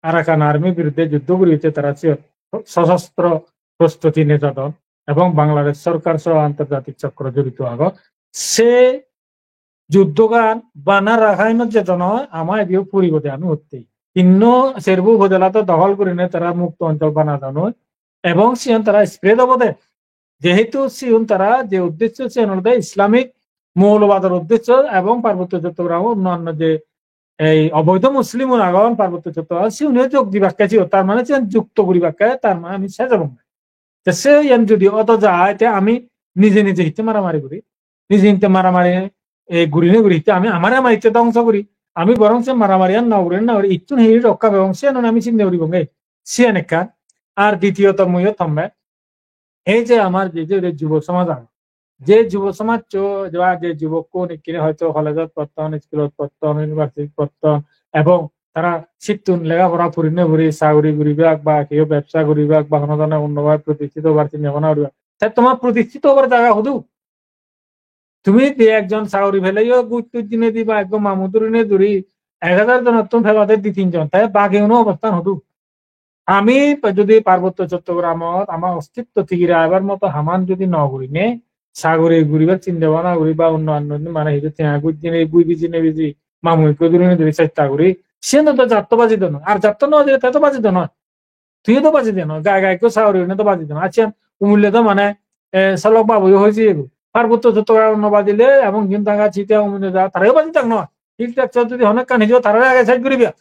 Arakan Army biruddhe juddho guribatte tara siyot sosostro prostuti nejadon, ebong Bangladesh sorkar soho antorjatik chokro jorito agon. Se juddhogan bana Rakhainot jadon oi, ama idiyo puribo de ami hotte. Tinno serbo upojela to dohol gurine tara mukto onchol banadon oi, ebong siyan tara spread obo de. Jehetu sigun tara je uddeccho siyan olode Islamic moulobador uddeccho ebong Parbotto Chottogramot onnanno je ei oboido Muslimun agon Parbotto Chottogramot, siune jog dibakke siyot, tar mane siyan jukto guribakke, tar mane ami sej obong. Te se iyan judi odo jai, te ami nije nije hitte maramari guri, nije hitte maramari, e, gurine guri hitte ami amare amare hitte dongso guri, ami borong se maramari an no guri, no guri, ittun hi rokka pebong, siyan ami sinde guribong ei. Siyan ekkan. Ar ditiyoto muiyo thombe, ei je amar je, je, je jubo somaj agon, je jubo somajcho, je, je jubokkun ikkine hoyto college-ot potton, school-ot potton, university-t potton, ebong tara sittun lega pora purine puri saguri guribak ba keyo bebsa guribak ba hono dhoroner onno bhabe protishthit obar sinne bhabona guribak. Te tomar protishthit obar jaga hudu? Tumi je ekjon saguri peleyo guj tuj dinei di ba ekko mamu durine duri ek hajar jonottun pebade di tinjon, te bagiguno obostan hudu? Ami pa-, jodi Parbotto Chottogramot ama ostitto tigi ragebar moto haman jodi no gurinei, saguri guribar chinte bhabona guri ba onno onno mane hissu tenga guj dinei bui biji nebiji mamu ekko durine duri chesta guri, siyen to jatto baji do noi. Ar jatto no baji, te to baji do noi. Tui to baji de noi. Gai gai ekko saguri gurinei to baji de noi. Accha, umulde to mane, eh, Solok babu yo hoye ego. Parbotto Chottogramot no bajile, ebong jin tanga chite umulde ja, tarayo baji tak noi. Hill tax jodi honekkan hijo tarare age sej guribe.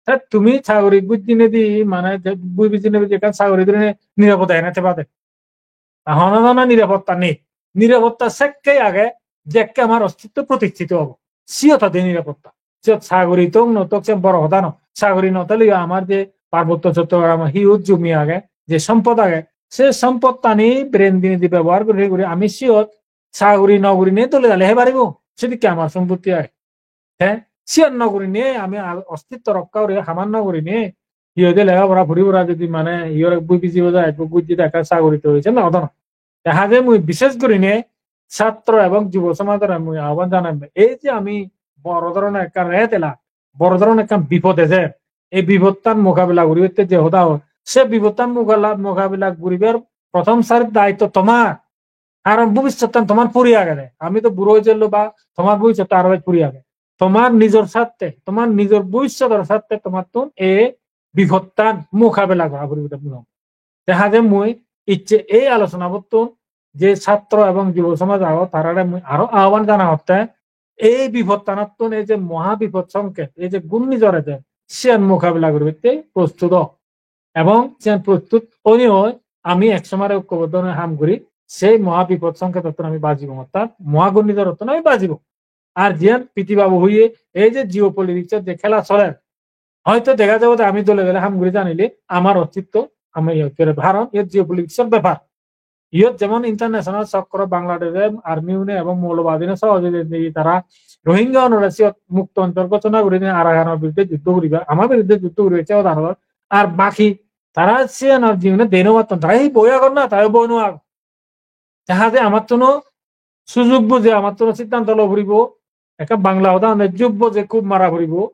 Te tumi saguri guj dinei di, mane je bui biji nebiji ekkan saguri dinei nirapode ene te bade. Ar hono dhoroner nirapotta nei. Nirapotta sekke age, jekke amar ostitto protishthito obo. Siyot age nirapotta. Siyot saguri tok no tok sen boro hoda no. Saguri no theleyo amar je Parbotto Chottogramot huge jumi age, je sompod age, se sompottani brain dinei di bebohar guri guri ami siyot saguri no gurinei dole dale hei paribo, sedokke amar sompotti oi. Te siyan no gurinei ami al-, ostitto rokka guri haman no gurinei, hi hoide lega pora puri pora jodi mane iyore bui biji boja ekko gujji ekka saguri to hoye, se no odon. Te haje mui bishesh gurinei satro ebong jubo somajore mui ahban janai, ei je ami boro dhoronor ekkan ret ela, boro dhoronor ekkan bipod ejer, ei bipodtan mokabela guribatte je hoda hor, se bipodtan mokala-, mokabela guribar prothom sarit daitto tomar. Karon bhobissottan tomar puri agede. Ami to buro oi jello ba tomar bhobissottan aro bej puri age. Tomar nijor sarthe, tomar nijor bhobissotor sarthe tomattun ei bipodtan mokabela gora puribo de mui hong. Te haje mui icche ei alochona bottun je satro ebong jubo somaj agon tarare mui aro ahban jana hotte ei bipodtanattun, ei je moha bipod songket, ei je ghurnijor ejer, siyan mokabela guribatte prostut o. Ebong siyan prostut oni oi ami ek somare okkoboddo noi ham guri sei moha bipod songketottun ami bajibong, orthat moha ghurnijorottun ami bajibong. Ar jiyan Piti babu hoye ei je geopolitics-or je khela soler, hoyto dega jabo de ami dole dole ham guri janile amar ostitto ami iye guri, karon iyot geopolitics-or bepar. Iyot jemon international chokro, Bangladesh-e army-une ebong moulobadi-une sohojogita di tara Rohingya-unore siyot mukto onchol ghosona guri dinei Arakanor biruddhe juddho guribar, amar biruddhe juddho guribar se hodan olode. Ar baki tara siyanor jiune de no patton, tara hi boi agon na, tara boi no agon. Te haje amattun o sujog buje amattun o siddhanto lo puribo, ekka Bangla hoda honne jub buje kub mara puribo,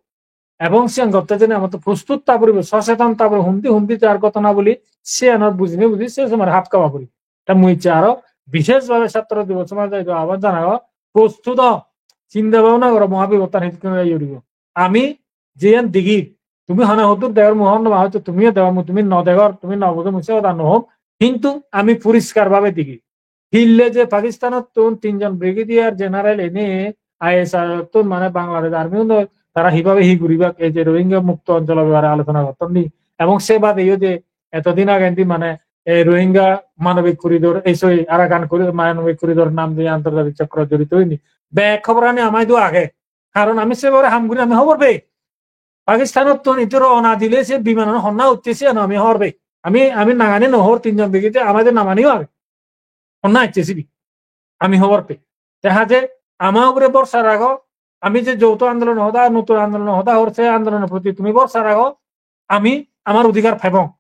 ebong siyan gotte jene amattun prostut ta puribo, soseton ta puribo, hundi hundi jar ghotona boli siyanor bujine buji se somare hap kaba puribo. Te mui icche aro bishesh bhabe satro jubo somajore idu ahban janai, prostut o, chinta bhabona goro, moha bipodtan hidikken guri uribo. Ami jiyan degi, tumi hana hoddur degor mui hobor no pang, hoyto tumiyo degor, mui tumi no degor, tumi no bujo, mui se hoda no hom. Hintu ami poriskar bhabe degi. Hille je Pakistanottun tinjon brigadier general ene I S I-ottun mane Bangladesh army-un tara hibabe hi guribak ei je Rohingya mukto oncholo bepare alochona gotton ni. Ebong se badeyo je etodin agendi mane ei Rohingya manobik corridor, ei sorry, Arakan corri-, manobik corridor nam je antorjatik chokro jorito oyini. Bek hoborani ama idu age. Karon ami se bore ham guri ami hobor pei. Pakistanottun idu rowna dile se bimanan honna utte siyan ami hobor pei. Ami, ami nangani no hor, tinjon brigadier, amaide namaniyo age. Honna ecche sibe. Ami hobor pei. Te haje ama ugure borsa rago, ami je jouto andolon hoda, notun andolon hoda hor, se andolonor proti tumi borsa rago, ami amar odhikar pebong.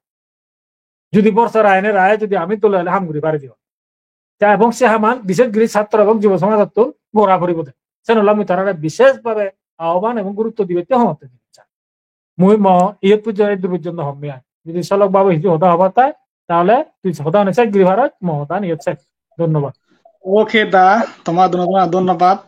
Jodi borsa raine raye jodi ami dole dale ham guri pari diyo. Te ebong se haman bishesh guri satro ebong jubo somajottun gora puribo de. Senolla mui tarare bishesh bhabe ahban ebong gurutto dibatte homotte dibatte chai. Mui mo iyot pujjo eddur pojjonto homme ai. Jodi solok bhabe hissu hoda hobar thai, tahole tui hoda hone sej guri paros, mo hoda hone iyot sej. Dhonnobad. Okay da, toma duno toma dhonnobad.